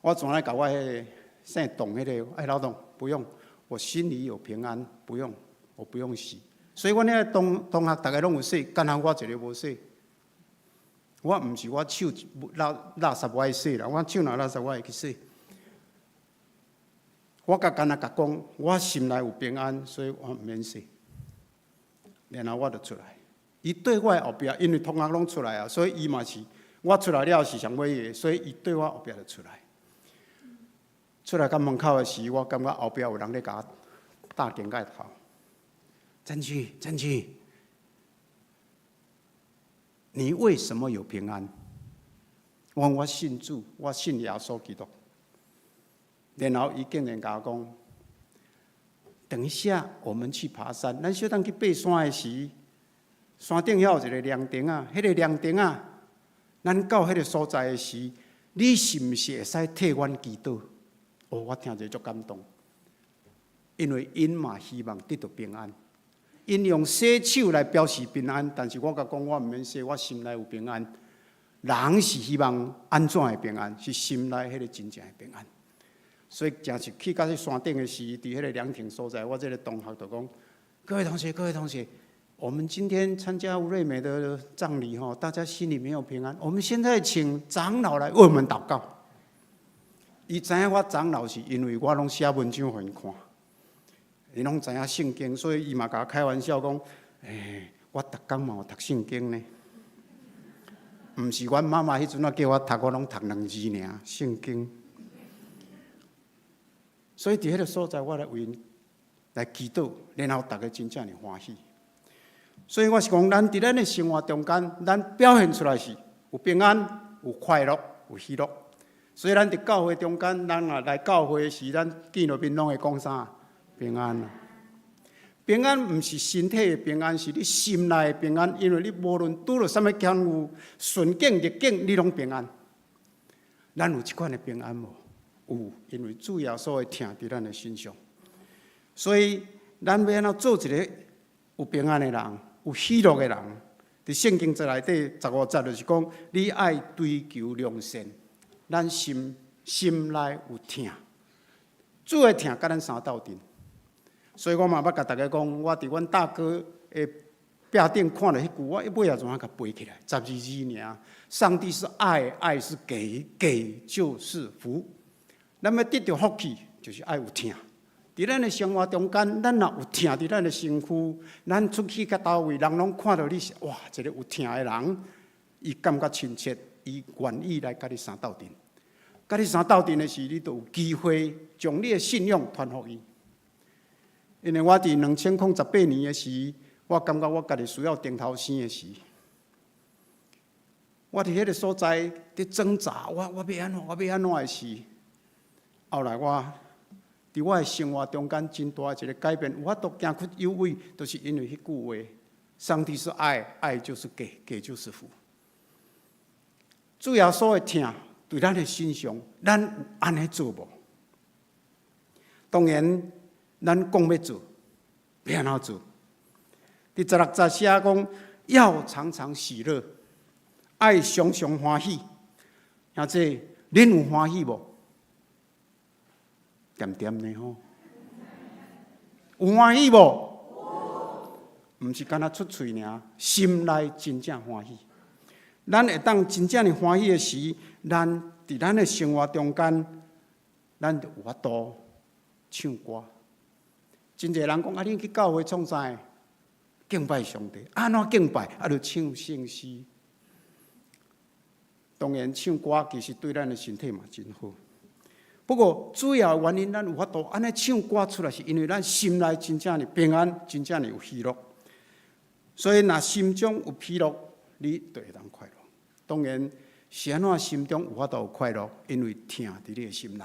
我轉來共我彼个姓董彼个，哎，老董不用，我心裡有平安，不用，我不用洗。所以阮彼个同學逐家攏有洗，干焦我一个無洗。我毋是我手垃垃圾我愛洗啦，我手若垃圾我會去洗。我共干焦共講，我心內有平安，所以我毋免洗。然後我就出來，伊對我的後壁，因為同學攏出來啊，所以伊嘛是我出來了是上尾個，所以伊對我後壁就出來。出來到門口的時，我感覺後壁有人咧共我搭肩胛頭。曾去，曾去，你為什麼有平安？我講我信主，我信耶穌基督。然後伊竟然共我講，等一下，我們去爬山。咱小等去爬山的時，山頂遐有一個涼亭仔，彼個涼亭仔，咱到彼個所在的時，你是毋是會使替阮祈禱？哦，我聽者足感動，因為𪜶嘛希望得到平安，𪜶用洗手來表示平安，但是我共講，我毋免洗，我心內有平安。人是希望按怎的平安？是心內彼個真正的平安。所以，誠實去到這山頂的時，佇彼個涼亭所在，我這個同學就講：各位同學，各位同學，我們今天參加吳瑞美的葬禮，吼，大家心裡沒有平安。我們現在請長老來為我們禱告。伊知影我長老是因為我攏寫文章予𪜶看，伊攏知影聖經，所以伊嘛共我開玩笑講：欸，我逐工嘛有讀聖經呢。毋是阮媽媽彼陣仔叫我讀，我攏讀兩字爾聖經。所以佇彼個所在，我來為𪜶來祈禱，然後逐家真正的歡喜。所以我是講，咱佇咱的生活中間，咱表現出來是有平安、有快樂、有喜樂。所以咱佇教會中間，咱若來教會時，咱見著面攏會講啥？平安。平安毋是身體的平安，是你心內的平安。因為你無論拄著啥物境遇，順境逆境，你攏平安。咱有這款的平安無？有，因為主耶穌的疼佇咱的身上。所以，咱欲按怎做一個有平安的人，有喜樂的人？佇聖經節內底15節就是講，你愛追求良善，咱心心內有疼，主的疼佮咱相鬥陣。所以我嘛欲共大家講，我佇阮大哥的壁頂看著彼句，我一尾仔就按呢共背起來，12字爾。上帝是愛，愛是給，給就是福。咱欲得著福氣，就是愛有疼。佇咱的生活中間，咱若有疼佇咱的身軀，咱出去到佗位，人攏看著你是哇，一個有疼的人，伊感覺親切，伊願意來佮你相鬥陣。佮你相鬥陣的時，你就有機會將你的信仰傳予伊。因為我佇2018年的時，我感覺我家己需要頂頭生的時，我佇彼個所在佇掙扎，我欲按怎，我欲按怎的時，後來我佇我的生活中間真大一個改變，有法度行出憂鬱，就是因為彼句話：上帝是愛，愛就是給，給就是福。主耶穌的疼對咱的身上，咱有按呢做無？當然，咱講欲做，欲按怎做？佇16節寫講，要常常喜樂，愛常常歡喜。兄弟，恁有歡喜無？恬恬呢吼，有歡喜無？毋是干焦出喙爾，心內真正歡喜。咱會當真正的歡喜的時，咱佇咱的生活中間，咱就有法度唱歌。真濟人講啊，恁去教會創啥？敬拜上帝，按怎敬拜？啊，就唱聖詩。當然，唱歌其實對咱的身體嘛真好。不過主要原因，咱有法度按呢唱歌出來，是因為咱心內真正的平安，真正的有喜樂。所以，若心中有喜樂，你就會當快樂。當然，是按怎心中有法度有快樂？因為疼佇你的心內。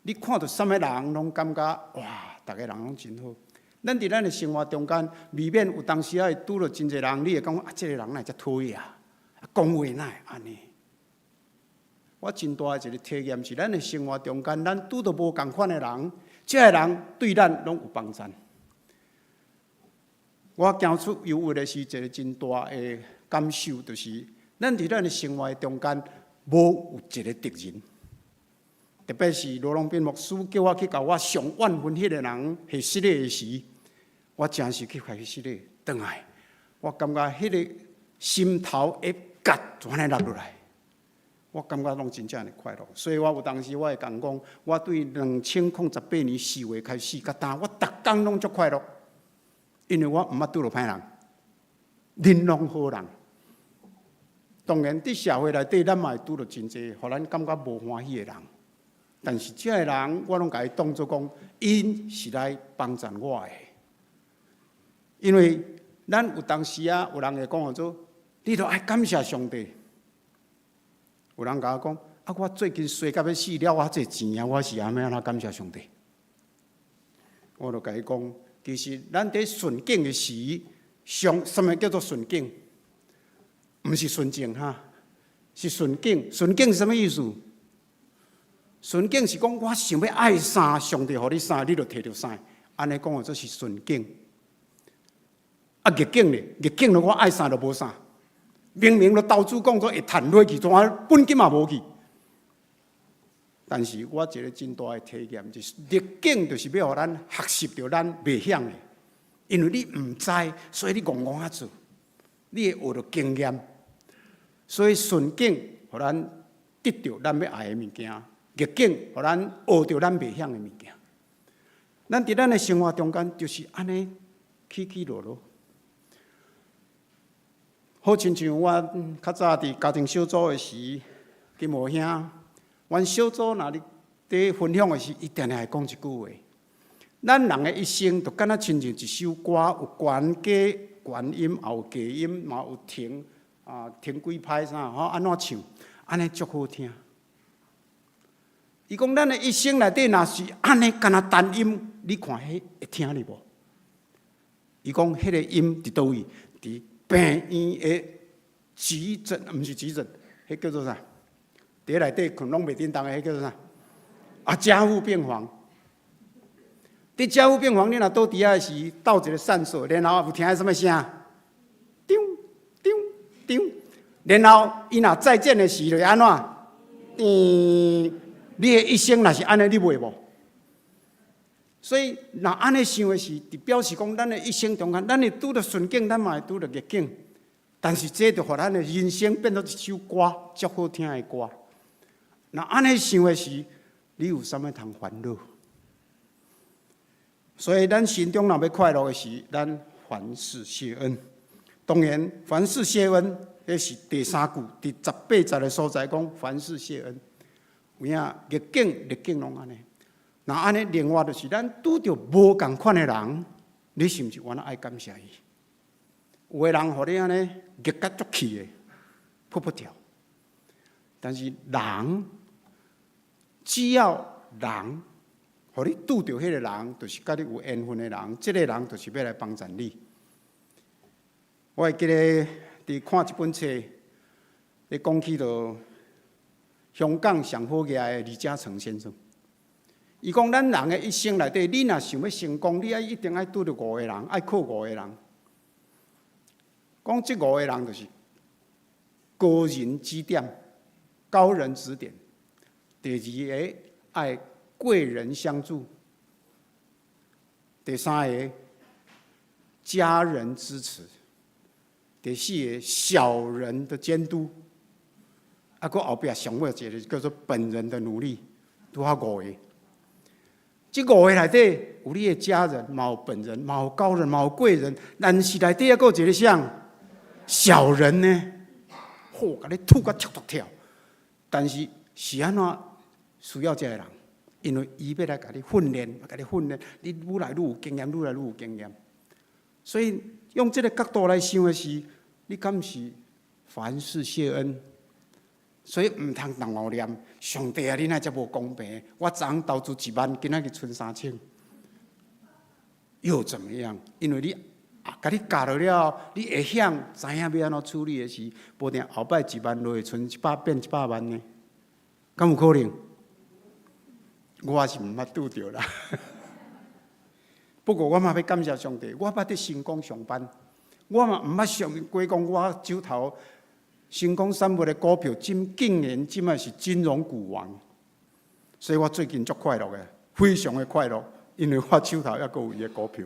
你看著啥物人，攏感覺哇，逐個人攏真好。咱佇咱的生活中間，未免有當時仔會拄著真濟人，你會感覺啊，這個人哪會遮討厭啊？講話哪會按呢？我真大的一個體驗是，咱的生活中間，咱拄著無仝款的人，這个人對咱攏有幫贊。我行出憂鬱的是一個真大的感受，就是咱佇咱的生活中間，無有一個敵人。特別是羅龍斌牧師叫我去共我上怨恨彼個人彼失禮的時，我真是去共彼失禮轉來，我感覺彼個心頭的結就按呢落落來，我感覺攏真正的快樂。所以我有當時我會共講，我對2018年4月開始，到今我逐工攏足快樂，因為我毋捌拄著歹人，恁攏好人。當然，佇社會內底，咱嘛會拄著真濟，予咱感覺無歡喜的人。但是這个人，我攏共伊當做講，𪜶是來幫贊我的。因為咱有當時啊，有人會講做，你著愛感謝上帝。有人共我講，啊，我最近衰甲欲死了，我這錢啊，我是按怎感謝上帝？我就共伊講，其實咱佇順境的時，上啥物叫做順境？毋是純正哈，是順境。順境是啥物意思？順境是講我想欲愛啥，上帝予你啥，你就提著啥。按呢講，這是順境。啊，逆境咧，逆境咧，我愛啥就無啥。明明就投資講做會趁落去，怎啊本金嘛無去。但是我一個真大的體驗，就是逆境就是欲予咱學習著咱袂曉的，因為你毋知，所以你戇戇仔做，你會學著經驗。所以順境予咱得著咱欲愛的物件，逆境予咱學著咱袂曉的物件。咱佇咱的生活中間就是按呢起起落落。好親像我較早佇家庭小組的時，金和兄，阮小組若咧佇分享的時，伊定定會講一句話：咱人的一生，就敢若親像一首歌，有懸低懸音，也有低音，嘛有停啊停幾拍啥吼，按怎唱，按呢足好聽。伊講咱的一生內底，若是按呢敢若單音，你看彼會聽著無？伊講彼個音佇佗位？佇病院的急診，毋是急診，彼叫做啥？佇內底睏攏袂振動的，彼叫做啥？啊，加護病房。佇加護病房，你若倒佇遐時，鬥一個線索，然後有聽啥物聲？叮叮叮。然後伊若再見的時，就按怎？嗯，你的一生若是按呢，你袂無？所以，若按呢想的時，就表示講，咱的一生中間，咱會拄著順境，咱嘛會拄著逆境。但是這就予咱的人生變做一首歌，足好聽的歌。若按呢想的時，你有啥物通煩惱？所以，咱心中若欲快樂的時，咱凡事謝恩。當然，凡事謝恩，彼是第三句，佇十八節的所在講凡事謝恩。有影逆境，逆境攏按呢。若按呢，另外就是咱拄著無仝款的人，你是毋是原來愛感謝伊？有的人予你按呢逆甲足氣的，噗噗跳。但是人只要人，予你拄著彼个人，就是佮你有緣分的人，這个人就是欲來幫助你。我會記得佇看這本冊，咧講起著香港上好額的李嘉誠先生。伊講，咱人的一生內底，你若想欲成功，你愛一定愛拄著五個人，愛靠五個人。講這五個人就是高人指點，高人指點。第二个愛貴人相助。第三个家人支持。第四个小人的監督。啊，閣後壁上尾一個叫做本人的努力，拄好五個。這五个內底有你的家人，嘛有本人，嘛有高人，嘛有貴人，但是內底猶閣有一個啥小人呢？嚯，共你吐甲跳跳。但是是按怎需要這个人？因為伊欲來共你訓練，共你訓練，你愈來愈有經驗，愈來愈有經驗。所以用這个角度來想的是，你敢是凡事謝恩？所以毋通動烏念，上帝啊，你哪遮無公平？我昨昏投資1萬，今仔日賰3000，又怎麼樣？因為你啊，共你教落了，你會曉知影欲按怎處理的時，無定後擺1萬落會賰100變100萬呢？敢有可能？我是毋捌拄著啦。不過我嘛欲感謝上帝，我捌佇成功上班，我嘛毋捌想過講我手頭成功產物的股票，今竟然這擺是金融股王，所以我最近足快樂的，非常的快樂，因為我手頭猶閣有伊的股票，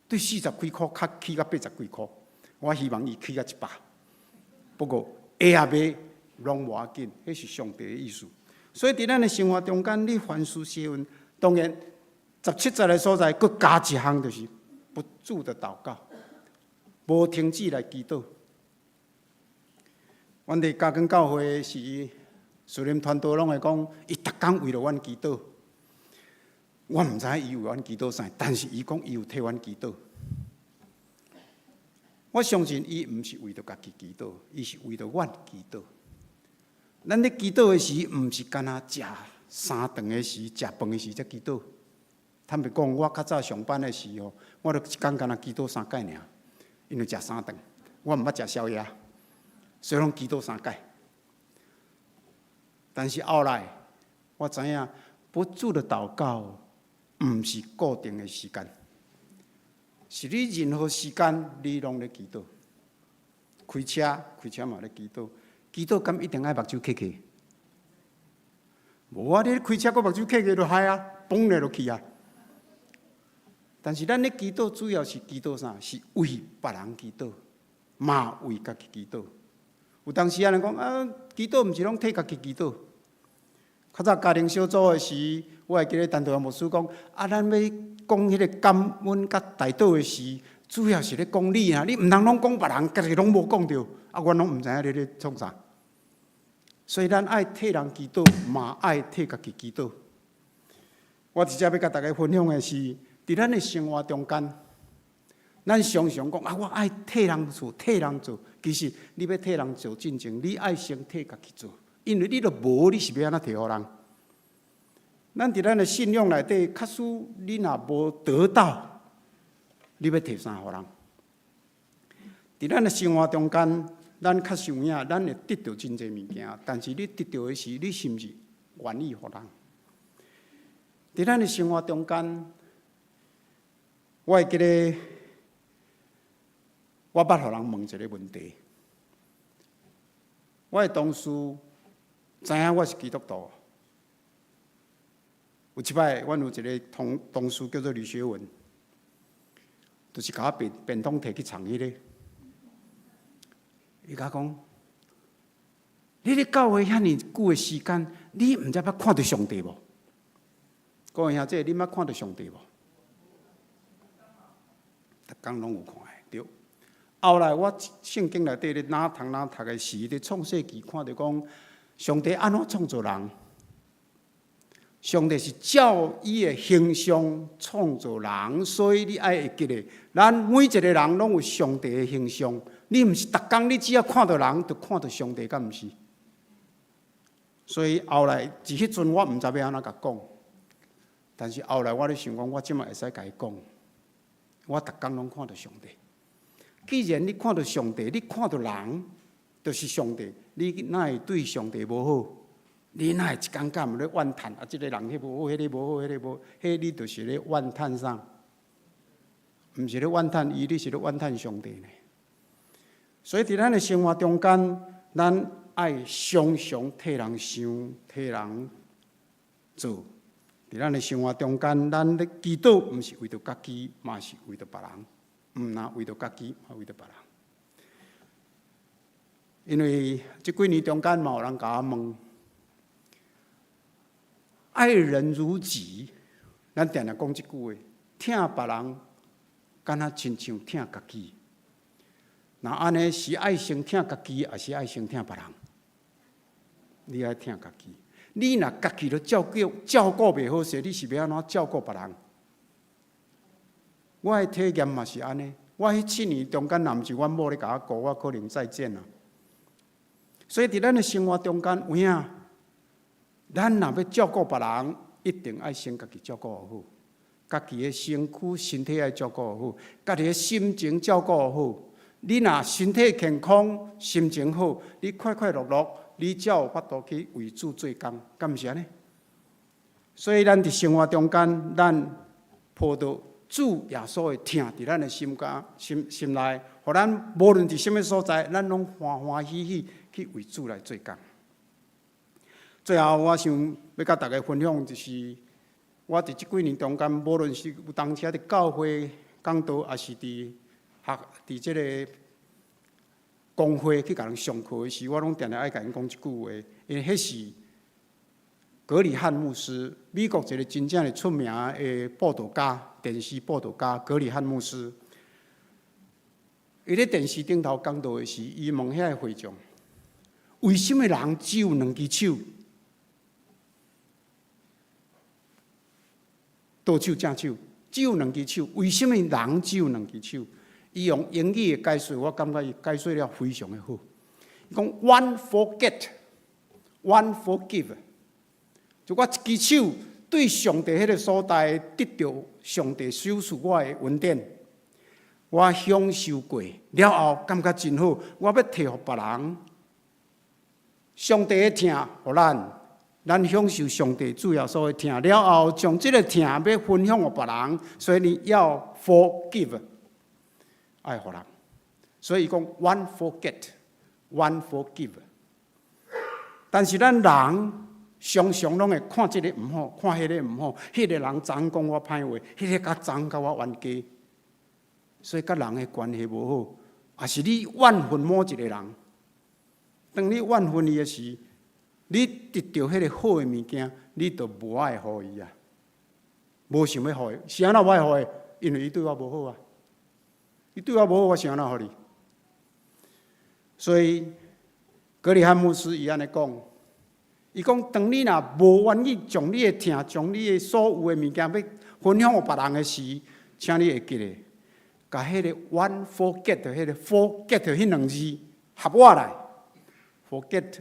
對40幾箍，較起到80幾箍，我希望伊起到100，不過會抑袂攏無要緊，彼是上帝的意思。所以佇咱的生活中間，你凡事謝恩，當然17節的所在，閣加一項，就是不住的禱告，無停止來祈禱。阮佇嘉光教會時，主任傳道攏會講，伊逐工為著阮祈禱。我毋知伊為阮祈禱啥，但是伊講伊有替阮祈禱。我相信伊毋是為著家己祈禱，伊是為著阮祈禱。咱咧祈禱的時，毋是干焦食三頓的時、食飯的時才祈禱。坦白講，我較早上班的時候，我都一工干焦祈禱三擺爾，因為食三頓，我毋捌食宵夜，所以攏祈禱三擺。但是後來我知影，不住的禱告毋是固定的時間，是你任何時間你攏咧祈禱。開車，開車嘛咧祈禱，祈禱敢一定愛目睭瞌瞌？無啊！你開車閣目睭瞌瞌就害啊，崩咧落去啊！但是咱咧祈禱主要是祈禱啥？是為別人祈禱，嘛為家己祈禱。有當時仔人講啊，祈禱毋是攏替家己祈禱。較早家庭小組的時，我會記得陳道牧師講啊，咱欲講彼個感恩佮代禱的時，主要是咧講你啊，你毋通攏講別人，家己攏無講著，啊，阮攏毋知影你咧創啥。所以咱愛替人祈禱，嘛愛替家己祈禱。我直接欲共大家分享的是，佇咱的生活中間，咱常常講啊，我愛替人做，替人做。其實你欲替人做進前，你愛先替家己做，因為你都無，你是欲按怎提予人？咱佇咱的信仰內底，假使你若無得到，你欲提啥予人？佇咱的生活中間，咱確實有影，咱會得著真濟物件，但是你得著的時，你是毋是願意予人？佇咱的生活中間，我會記得，我捌予人問一个問題。我的同事知影我是基督徒，有一擺，阮有一个同事叫做呂學文，就是共我便便當提去藏彼个。伊共我講：你咧教會遐爾久的時間，你毋知捌看著上帝無？各位兄弟，你捌看著上帝無？逐工攏有看的，對。後來我聖經內底咧哪讀哪讀的時，佇創世記看著講，上帝按怎創造人？上帝是照伊的形象創造人，所以你愛會記得，咱每一個人攏有上帝的形象。你毋是逐工，你只要看著人，就看著上帝，敢毋是？所以後來佇彼陣我毋知欲按怎共講，但是後來我咧想講，我這擺會使共伊講，我逐工攏看著上帝。既然你看著上帝，你看著人就是上帝，你哪會對上帝無好？你哪會一工到晚咧怨嘆啊？這个人彼無好，彼个無好，彼个無，彼你就是咧怨嘆啥？毋是咧怨嘆伊，你是咧怨嘆上帝呢？所以佇咱的生活中間，咱愛常常替人想、替人做。佇咱的生活中間，咱咧祈禱，毋是為著家己，嘛是為著別人。毋但為著家己，嘛為著別人。因為這幾年中間，嘛有人共我問：愛人如己，咱定定講這句話，疼別人，敢若親像疼家己。若按呢是愛先疼家己，抑是愛先疼別人？你愛疼家己。你若家己都照顧袂好勢，你是欲按怎照顧別人？我的體驗嘛是按呢。我彼7年中間，若毋是阮某咧共我顧，我可能再見啦。所以佇咱的生活中間，有影，咱若欲照顧別人，一定愛先家己照顧好，家己的身軀、身體愛照顧好，家己的心情照顧好。你若身體健康、心情好，你快快樂樂，你才有法度去為主做工，敢毋是按呢？所以咱佇生活中間，咱抱著主耶穌的疼佇咱的心肝、心心內，予咱無論佇啥物所在，咱攏歡歡喜喜去為主來做工。最後，我想欲共大家分享，就是我佇這幾年中間，無論是有當時佇教會講道，抑是佇學佇這个公會去共人上課的時，我攏定定愛共𪜶講這句話，因為彼是格里翰牧師，美國一个真正的出名的布道家，電視布道家格里翰牧師。伊咧電視頂頭講道的時，伊問遐个會眾：為什麼人只有兩支手？倒手正手，只有兩支手。為什麼人只有兩支手？伊用英語的解說，我感覺伊解說了非常的好。伊講：One for get, one for give。就我一支手對上帝彼个所在得著上帝賞賜我的恩典，我享受過了後，感覺真好。我欲提予別人，上帝的疼予咱，咱享受上帝主耶穌的疼了後，將這个疼欲分享予別人，所以你要 forgive，愛予人。所以伊講 one forget，one forgive。但是咱人常常攏會看這个毋好，看彼个毋好，彼个人昨昏講我歹話，彼个較昨昏共我冤家，所以佮人的關係無好，抑是你怨恨某一個人。當你怨恨伊的時，你得著彼个好的物件，你就無愛予伊啊，無想欲予伊，是按怎無愛予伊？因為伊對我無好啊，伊對我無好，我想按怎予你？所以格里漢牧師伊按呢講，伊講當你若無願意將你的疼、將你的所有的物件欲分享予別人的時，請你會記得，共彼个 one forget 彼个 forget 彼兩字合倚來，forget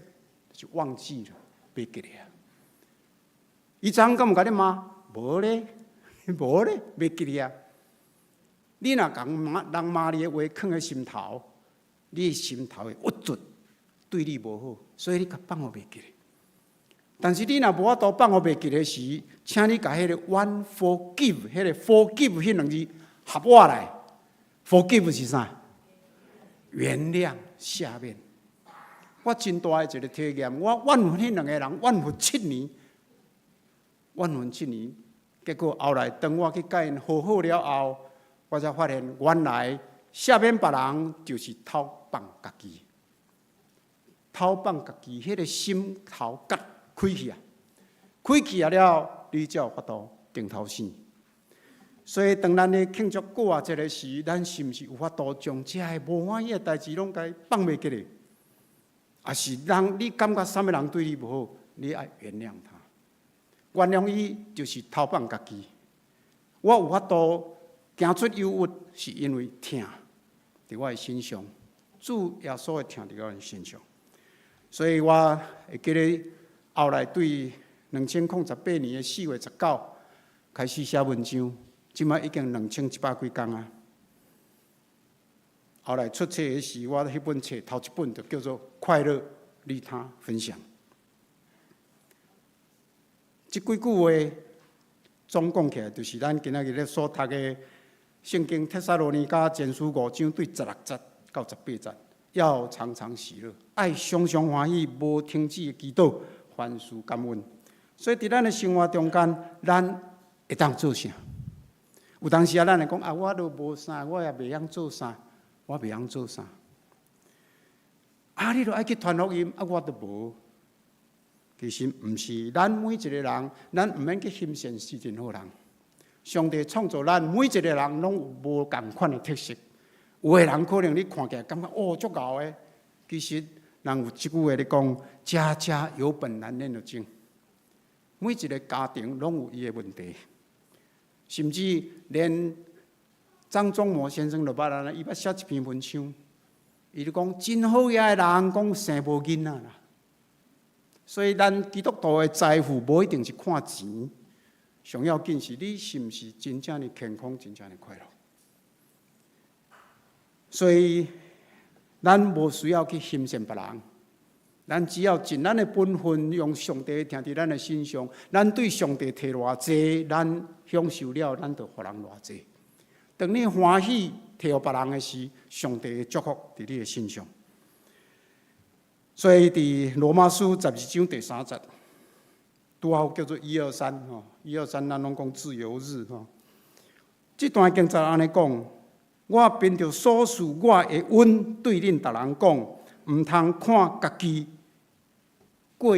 就忘記了，袂記得啊。伊昨昏敢有共你罵？無咧，無咧，袂記得啊。你若共罵人罵你的話，囥佇心頭，你的心頭會鬱卒，對你無好，所以你共放予袂記得。但是你若無法度放予袂記得時，請你共彼个 one forgive，彼个 forgive 彼兩字合倚來，forgive 是啥？原諒、赦免。我真大的一個體驗，我怨恨彼兩個人，怨恨七年，怨恨七年，結果後來當我去共𪜶和好了後，我才發現原來赦免別人就是頭放家己，頭放家己，彼個心頭結開去啊，開去啊了，你才有法度重頭生。所以當咱咧慶祝復活節的時，咱是毋是有法度將這个無歡喜的代誌攏共放袂記咧？抑是人你感覺啥物人對你無好，你愛原諒他，原諒伊就是頭放家己。我有法度行出憂鬱，是因為疼佇我的身上，主耶穌的疼佇我的身上，所以我會記得後來對2018年的4月19開始寫文章，這擺已經2100幾工啊。後來出冊的時，我彼本冊頭一本就叫做《快樂利他分享》。這幾句話總講起來，就是咱今仔日咧所讀的聖經帖撒羅尼迦前書五章對16節到18節，要常常喜樂，愛常常歡喜，無停止的祈禱，凡事感恩。所以佇咱的生活中間，咱會當做啥？有當時啊，咱會講啊，我都無啥，我也袂曉做啥，我袂曉做啥。啊，你著愛去傳福音，啊，我都無。其實毋是，咱每一個人，咱毋免去欣羨是任何人。上帝創造咱每一個人，攏有無仝款的特色。有的人可能你看起來感覺哦足𠢕的，其實人有一句話咧講：家家有本難念的經。每一個家庭攏有伊的問題，甚至連張忠謀先生都捌按呢，伊捌寫一篇文章，伊就講真好額的人講生無囡仔啦。所以咱基督徒的財富無一定是看錢，上要緊是你是毋是真正的健康，真正的快樂。所以咱無需要去欣羨別人，咱只要盡咱的本分，用上帝疼佇咱的身上，咱對上帝提偌濟，咱享受了，咱就予人偌濟。當你歡喜提予別人的時，上帝的祝福佇你的身上。所以佇羅馬書12章第3節，拄好叫做一二三吼，一二三咱攏講自由日吼。這段經節按呢講，我憑著所賜我的恩，對恁逐人講，毋通看家己過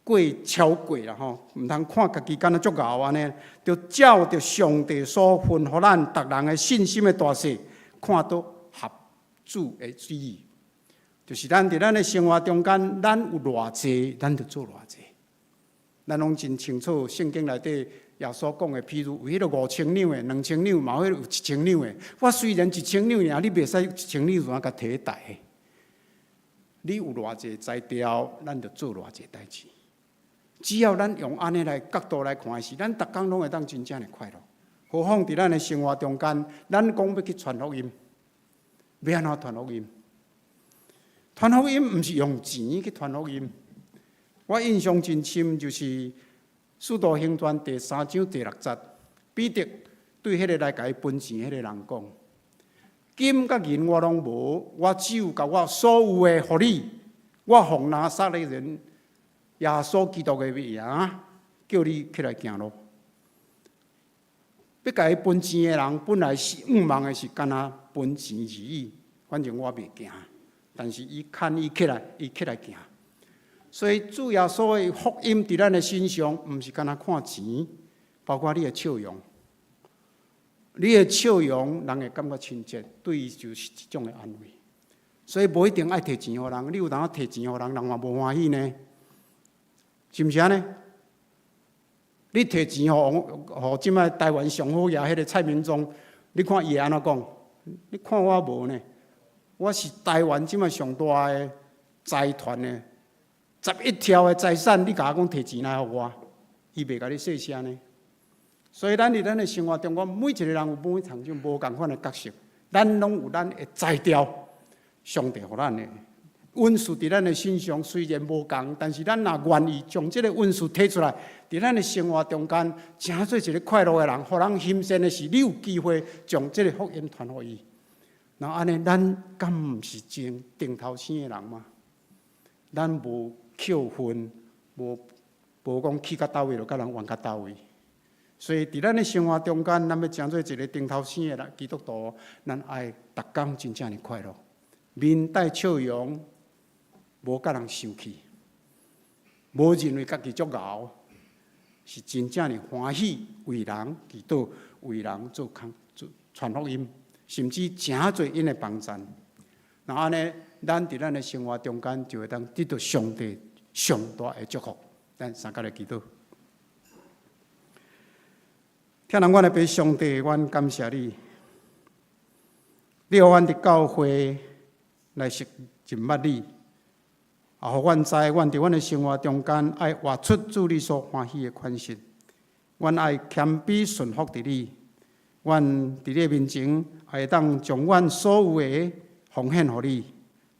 過超過啦吼，毋通看家己敢若足𠢕按呢，著照著上帝所分予咱逐人的信心的大細，看倒合主的旨意。就是咱佇咱的生活中間，咱有偌濟，咱就做偌濟。咱攏真清楚，聖經內底耶穌講的，譬如有彼个5000兩的、2000兩，嘛有彼個有一千兩的。我雖然一千兩爾，你袂使一千兩就按共提袋。你有偌濟才調，咱就做偌濟代誌。只要咱用按呢來角度來看時，咱逐工攏會當真正的快樂。何況佇咱的生活中間，咱講欲去傳福音，欲按怎傳福音？傳福音毋是用錢去傳福音。我印象真深，就是《使徒行傳》第三章第六節，彼得對彼個來共伊分錢彼個人講：金佮銀我攏無，我只有共我所有的予你。我奉拿撒勒人耶穌基督的名，叫你起來行路。欲共伊分錢的人，本來是向望的是干焦分錢而已，反正我袂驚。但是伊牽伊起來，伊起來行。所以主耶穌的福音佇咱的身上，毋是干焦看錢，包括你的笑容。你的笑容，人會感覺親切，對伊就是一種的安慰。所以無一定愛提錢予人，你有當提錢予人，人嘛無歡喜呢，是毋是按呢？你提錢予予這擺台灣上好額彼个蔡明忠，你看伊會按怎講？你看我無呢？我是台灣這擺上大的財團的11兆的財產，你共我講提錢來予我，伊袂共你細聲呢。所以咱佇咱的生活中，我每一個人有每一種無仝款的角色，咱攏有咱的才調，上帝予咱的恩賜佇咱的身上，雖然無仝，但是咱若願意將這個恩賜提出來，佇咱的生活中間，成做一個快樂的人，予人欣羨的是，你有機會將這個福音傳予伊。那按呢，咱敢毋是真頂頭生的人嗎？咱無扣分，無無講去到佗位就共人冤到佗位。所以，佇咱的生活中間，咱欲成做一個頂頭生的人，基督徒，咱愛逐工真正的快樂，面帶笑容，無共人生氣，無認為家己足𠢕，是真正的歡喜，為人祈禱，為人做工做傳福音，甚至誠濟𪜶的幫贊。那按呢，咱佇咱的生活中間就會當得到上帝上大的祝福。咱三共來祈禱。疼阮的父上帝，阮感謝你，你予阮佇教會來識認捌你，也予阮知，阮佇阮的生活中間愛活出主你所歡喜的款式。阮愛謙卑順服佇你，阮佇你的面前會當將阮所有的奉獻予你，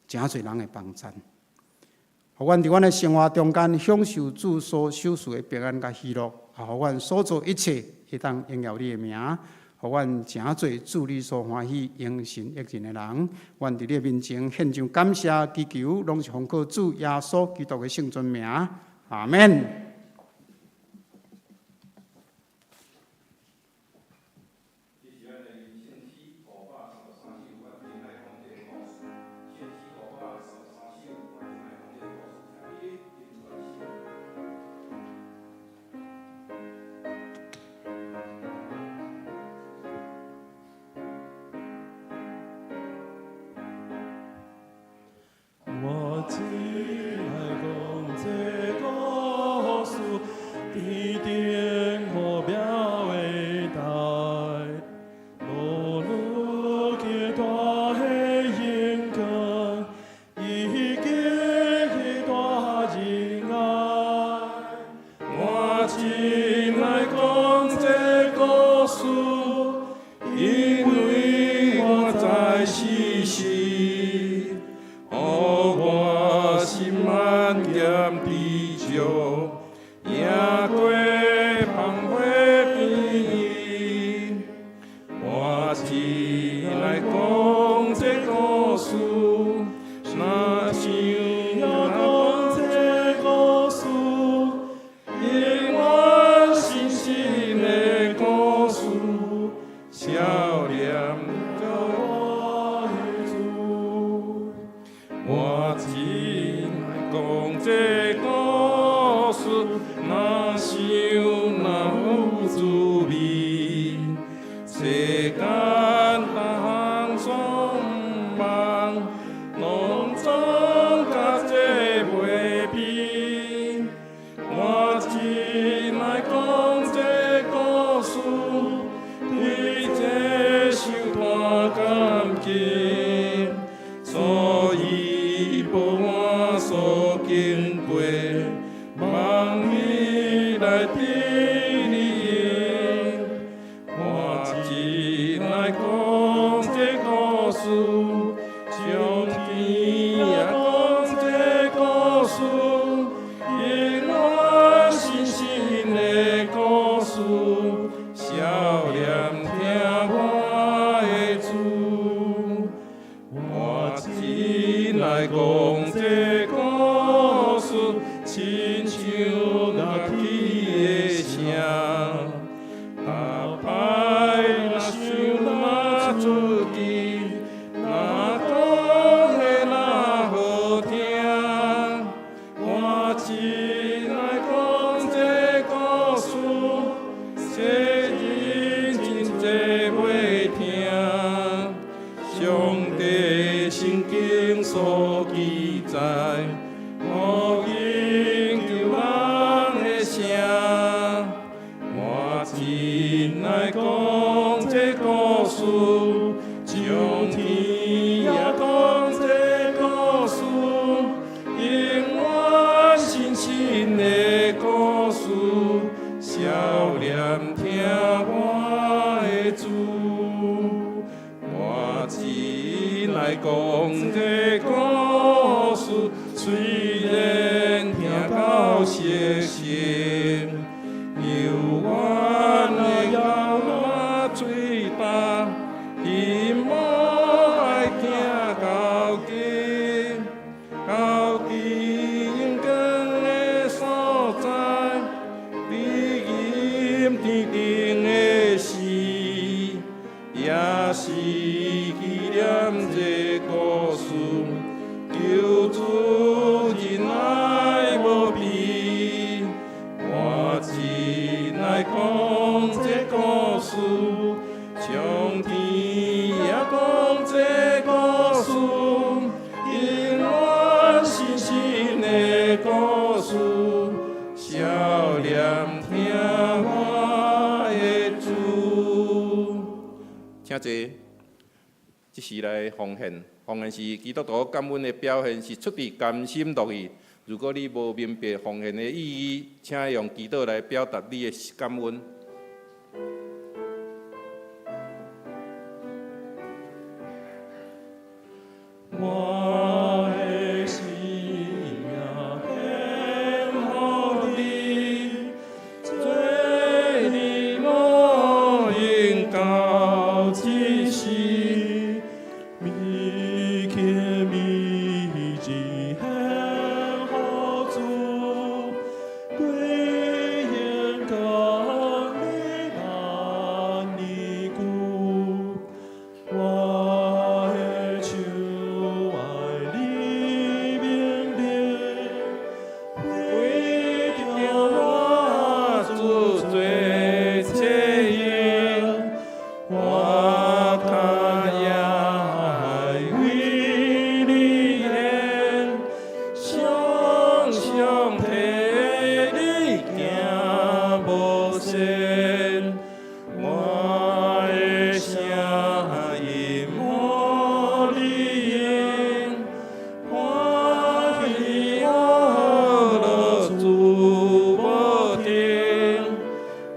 誠濟人的幫贊。予阮佇阮的生活中間享受主所賞賜的平安佮喜樂，也予阮所做一切會當榮耀你的名，予阮成做主你所歡喜、榮神益人的人。阮佇你的面前獻上感謝祈求，攏是奉靠主耶穌基督的聖尊名。阿們。我只愛講這故事，天頂好妙的代，路路極大的榮光，已經大仁愛。我真愛講這故事，因為我知事實，予我心安恬知足，贏過芳花甜。我真愛講這故事，若像要講這故事，永遠真實的故事，笑臉叫我的主。我真愛講這故事，若想若有滋味，世間逐項所望，攏總佮這袂比。我真愛講這故事，對這傷大感激，所以無我所經過，望伊愛講這故事，親像樂器的聲。逐擺若想若出奇，若講的若好聽，我真愛講這故事，世人真濟袂聽。上帝聖經所記載，福音救人的聲。我真愛講這故事，上天也講這故事，永遠新新的故事，少年聽我的主。我真愛講這故事，雖然聽到熟悉，猶原的澆若水焦，希望愛行到今，到佇榮光的所在，佇陰天頂的時，也是紀念這故事，救主仁愛無比。我真愛講這故事，上天也講這故事，永遠新新的故事，少年聽我的主。請坐，這時來奉獻，奉獻是基督徒感恩的表現，是出自甘心樂意。如果你無明白奉獻的意義，請用祈禱來表達你的感恩。我的生命獻予你，做你無用到這世，美氣美志獻予主，歸榮降你萬年久。我的手愛你命令，為著我主做冊用，我跤也愛為你獻，常常替你行無限。我的聲音予你用，歡喜樂主無停，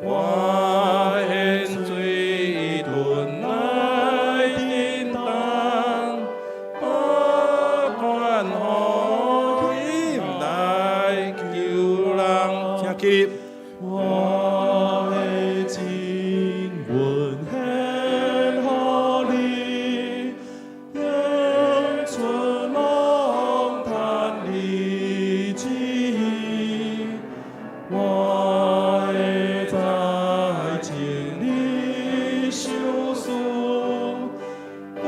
我現水吞來叮當，不斷福音來救人。請起立。我的靈魂獻予你，永存攏趁你旨意。我的才情你賞賜，甘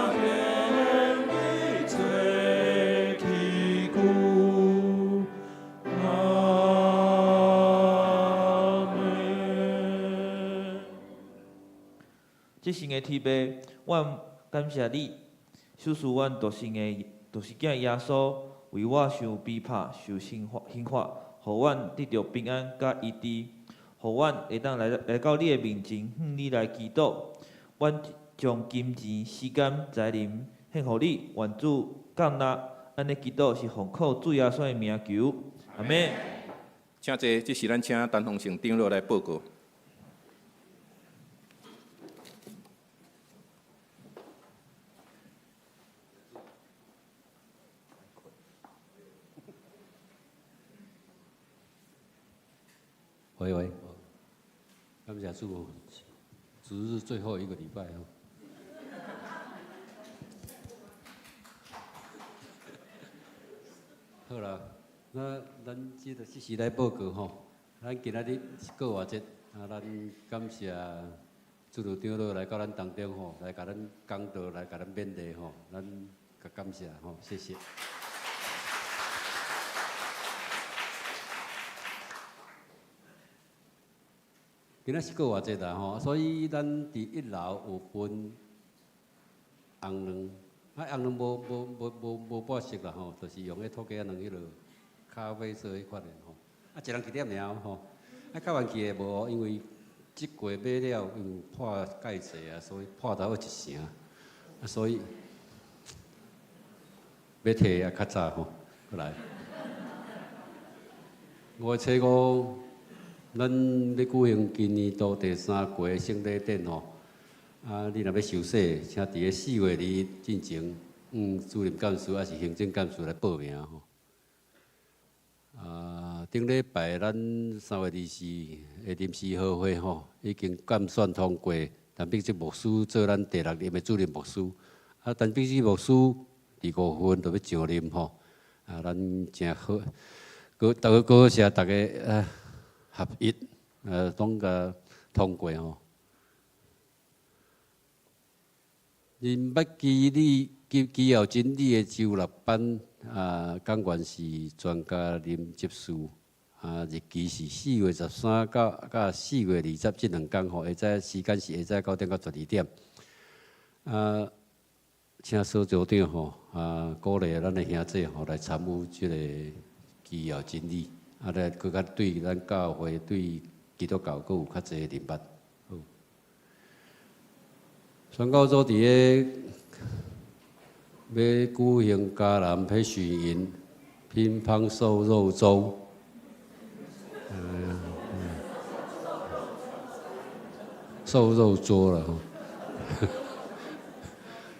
願獻你做器具。阿門。至聖的天父，阮感謝你，賞賜阮獨生的獨生囝耶穌，為我受逼迫、受刑罰、刑罰，予阮得著平安佮醫治，予阮會當來來到你的面前，向你來祈禱。阮將金錢、時間、才能獻予你，願主降納。按呢祈禱是奉靠主耶穌的名求，阿們。請坐，這時咱請陳宏成長老來報告。喂喂，感謝主，主日最後一個禮拜哦。好啦，那咱這個適時來報告吼，咱今仔日是復活節，啊，咱感謝主任長老來到咱當中吼，來共咱講道，來共咱勉勵吼，咱較感謝吼，謝謝。今仔是復活節啦吼，所以咱佇一樓有分紅卵，啊紅卵無無無無無抹色啦吼，就是用彼土雞仔卵彼落咖啡色彼款的吼。啊，一人一點爾吼，啊較晚去的無，因為這季買了，因為破蓋濟啊，所以破頭一成，啊所以欲提也較早吼，過來。五月初五，咱欲舉行今年度第三季聖禮典吼。啊，你若欲受洗，請佇咧4月2日進前，主任幹事抑是行政幹事來報名吼。啊，頂禮拜咱3月24的臨時合會吼，已經監選通過陳碧芝牧師做咱第六任的主任牧師。啊，陳碧芝牧師佇5月份就欲上任吼。啊，咱誠好，閣逐個感謝逐家啊合一，攏共通過吼。認捌基理及基要真理的周六班啊，講員是專家林執事啊，日期是4月13到到4月20這兩工吼，下早時間是下早9點到12點。啊，請所組長吼啊，鼓勵咱的兄弟吼來參與這个基要真理，啊，來閣較對咱教會對基督教閣有較濟認捌。好，宣教組佇咧欲舉行嘉南培訓營乒乓瘦肉粥，瘦肉桌啦吼。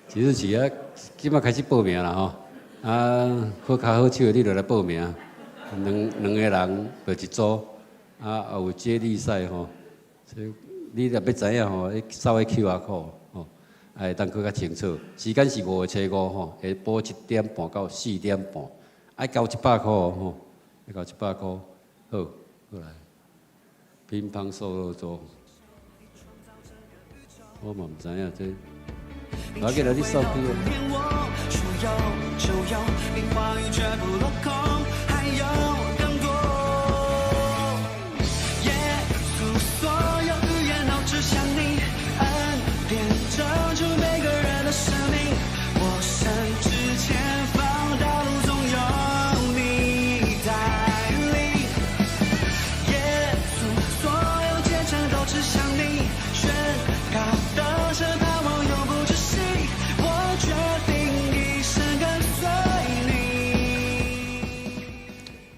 其實是啊，這擺開始報名啦吼。啊，好跤好手的你就來報名，兩兩個人就一組，啊，也有接力賽吼。所以你若欲知影吼，你掃彼 QR code 吼，會當閣較清楚。時間是5月初5吼，下晡7點半到4點半，愛交100箍吼，愛交100箍。好，過來。乒乓瘦肉粥，我嘛毋知影這。無要緊啦，你掃 QR。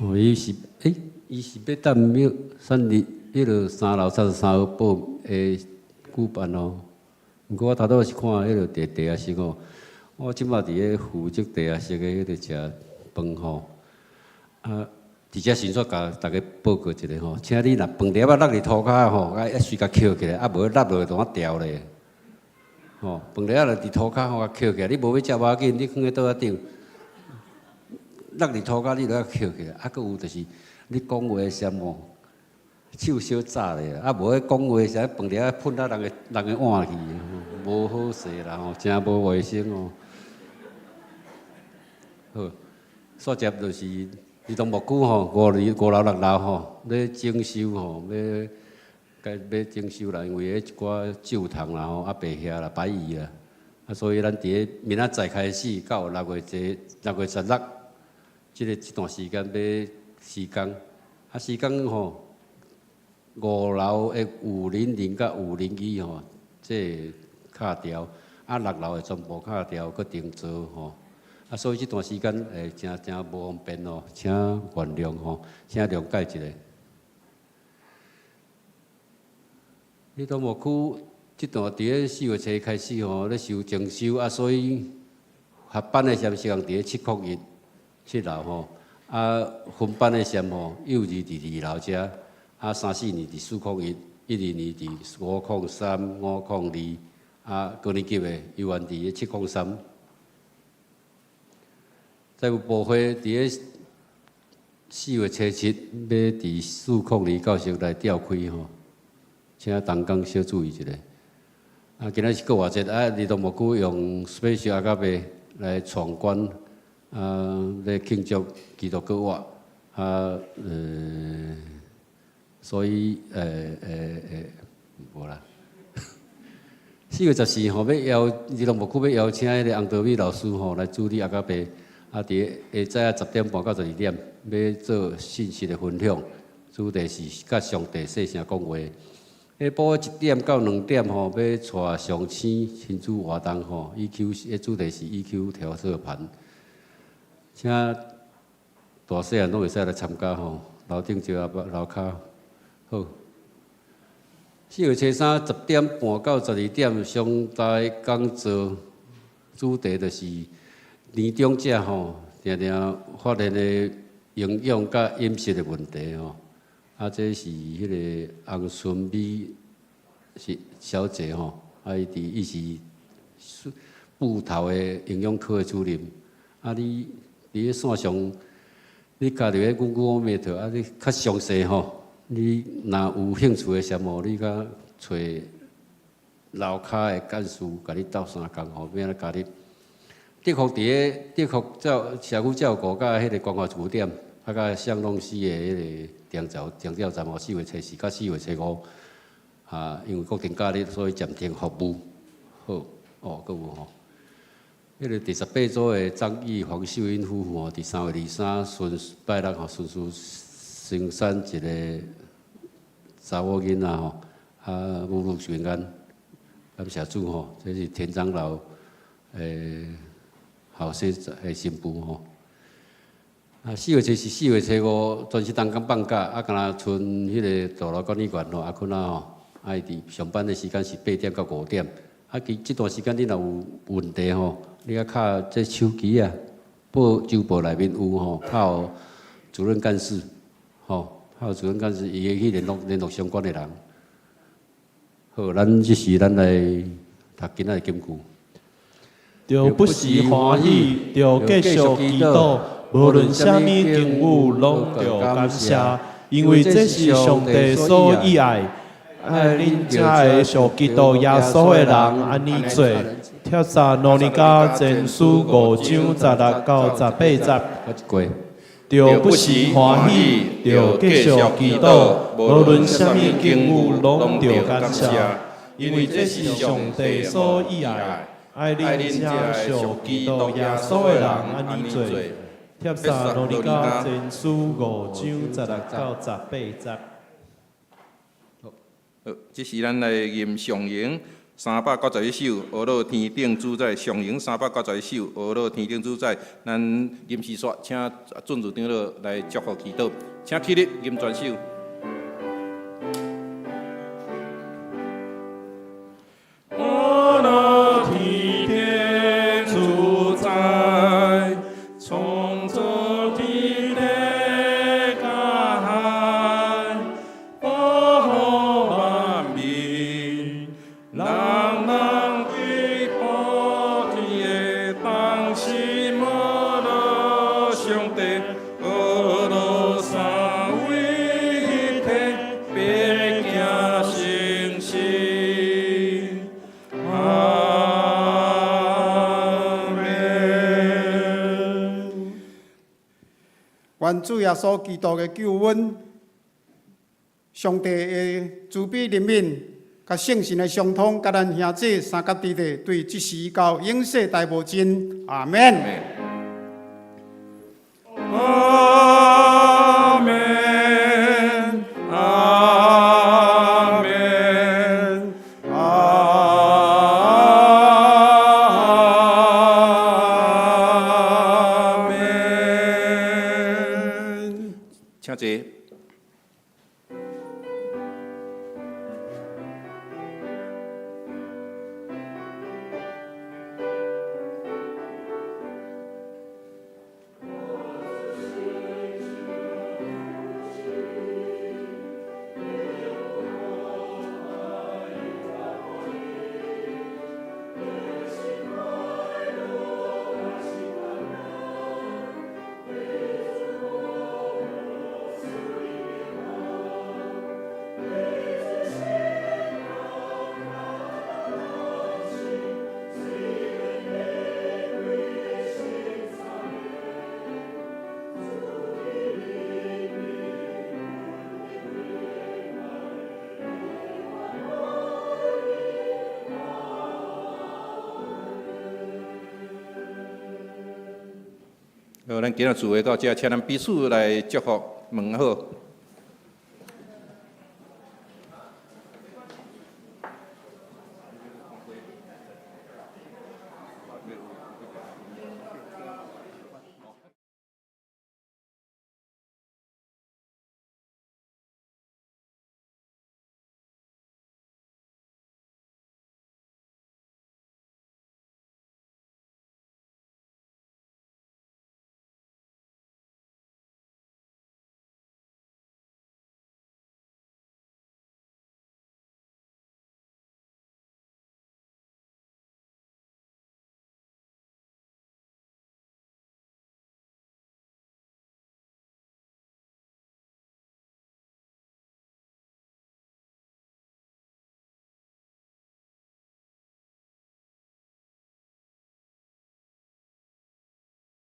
哦，伊是，欸，伊是欲等庙三日，彼落三樓33號報的舉辦哦。毋過我頭拄是看彼落地地下室哦，我這擺佇咧負責地下室的彼個食飯吼。啊，佇遮先煞共逐家報告一下吼，請你若飯碟仔落佇塗跤吼，愛隨共抾起來，啊無落落就怎掉咧。吼，飯碟仔落佇塗跤吼，共抾起來，你無欲食無要緊，你囥佇桌仔頂。落佇塗跤，你著愛抾起來。啊，閣有就是，你講話時吼，手小紮咧，啊，無彼講話時，飯碟仔噴到人的人的碗去，無好勢啦吼，誠無衛生哦。好，煞接就是兒童牧區吼，五樓、五樓、六樓吼，欲整修吼，欲該欲整修啦，因為彼一寡蛀蟲啦吼，啊白遐啦、白蟻啦，啊，所以咱佇咧明仔載開始到6月這6月16。這个這段時間欲施工，啊施工吼，五樓的500佮501吼，這个敲掉，啊六樓的全部敲掉，閣重做吼，啊所以這段時間會誠誠無方便哦，請原諒吼，請諒解一下。兒童牧區這段佇咧4月初開始吼，咧收整修啊，所以合班的時陣佇咧701。七樓吼，啊分班的時吼，幼兒佇二樓遮，啊三四年佇401，一二年佇503、502，啊高年級的幼兒佇咧703。再有部會佇咧4月初七欲佇402教室來召開吼，請同工小注意一下。啊，今仔是復活節，啊，兒童牧區用 Special 阿加貝來闖關，啊，來慶祝基督復活，啊，所以，無啦。4月14吼，欲邀兒童牧區欲邀請彼个洪德美老師吼來主禮阿加貝，啊，佇下早10點半到12點，欲做信息的分享，主題是佮上帝細聲講話。下晡1點到2點吼，欲帶上星親子活動吼，EQ，彼主題是 EQ 調色盤，請大細漢攏會使來參加吼，樓頂石仔樓跤好。4月初三10點半到12點，上大講座主題就是年長者吼，定定發現的營養佮飲食的問題吼。啊，這是彼个洪春美是小姐吼，啊，伊佇伊是布頭的營養科的主任。啊，你佇咧線上，你加入咧 Google Meet，啊，你較詳細吼。你若有興趣的啥物，你較揣樓跤的幹事，共你鬥相共吼，欲按怎加入？德福佇咧德福照社區照顧佮彼个關懷據點，啊，佮雙龍溪的彼个長照站吼，4月初四佮4月初五，啊，因為國定假日，所以暫停服務。好，哦，閣有吼，彼个第18組的張義黃秀英夫婦吼，佇3月23順拜六吼，順序生產一个查某囡仔吼，啊，母女平安，感謝主吼，這是田長老的後生的新婦吼。啊，4月初四、4月初五，全是同工放假，啊，敢若賰彼个大樓管理員吼，阿坤啊吼，啊，伊佇上班的時間是8點到5點，啊，其這段時間你若有問題吼，你愛敲這手機啊，報週報內面有吼，敲予主任幹事，吼，敲予主任幹事，伊會去聯絡聯絡相關的人。好，咱這時咱來讀今仔的金句。著不時歡喜，著繼續祈禱，無論啥物境遇，攏著感謝，因為這是上帝所意愛，愛恁這个屬基督耶穌的人按呢做。帖撒羅尼迦前書5章16到18節。著不時歡喜，著繼續祈禱，無論啥物境遇，攏著感謝，因為這是上帝所意愛。愛恁這屬基督耶穌的人按呢做。帖撒羅尼迦前書5章16到18節。好，這時咱來吟上詠391首，呵咾天頂主宰。上詠391首，呵咾天頂主宰。咱吟詩煞，請准主長老來祝福祈禱，請起立吟全首。呵咾天頂主宰，創造天地佮海，保護萬民，人人對普天的同心呵咾上帝，呵咾三位一體，白行聖事。阿們。願主耶穌基督的救恩、上帝的慈悲憐憫、佮聖神的相通，佮咱兄弟三甲弟弟，對這時到永世代無盡。阿們。阿們，阿們，阿們。請坐。好，咱今仔聚會到這，請咱彼此來祝福問好。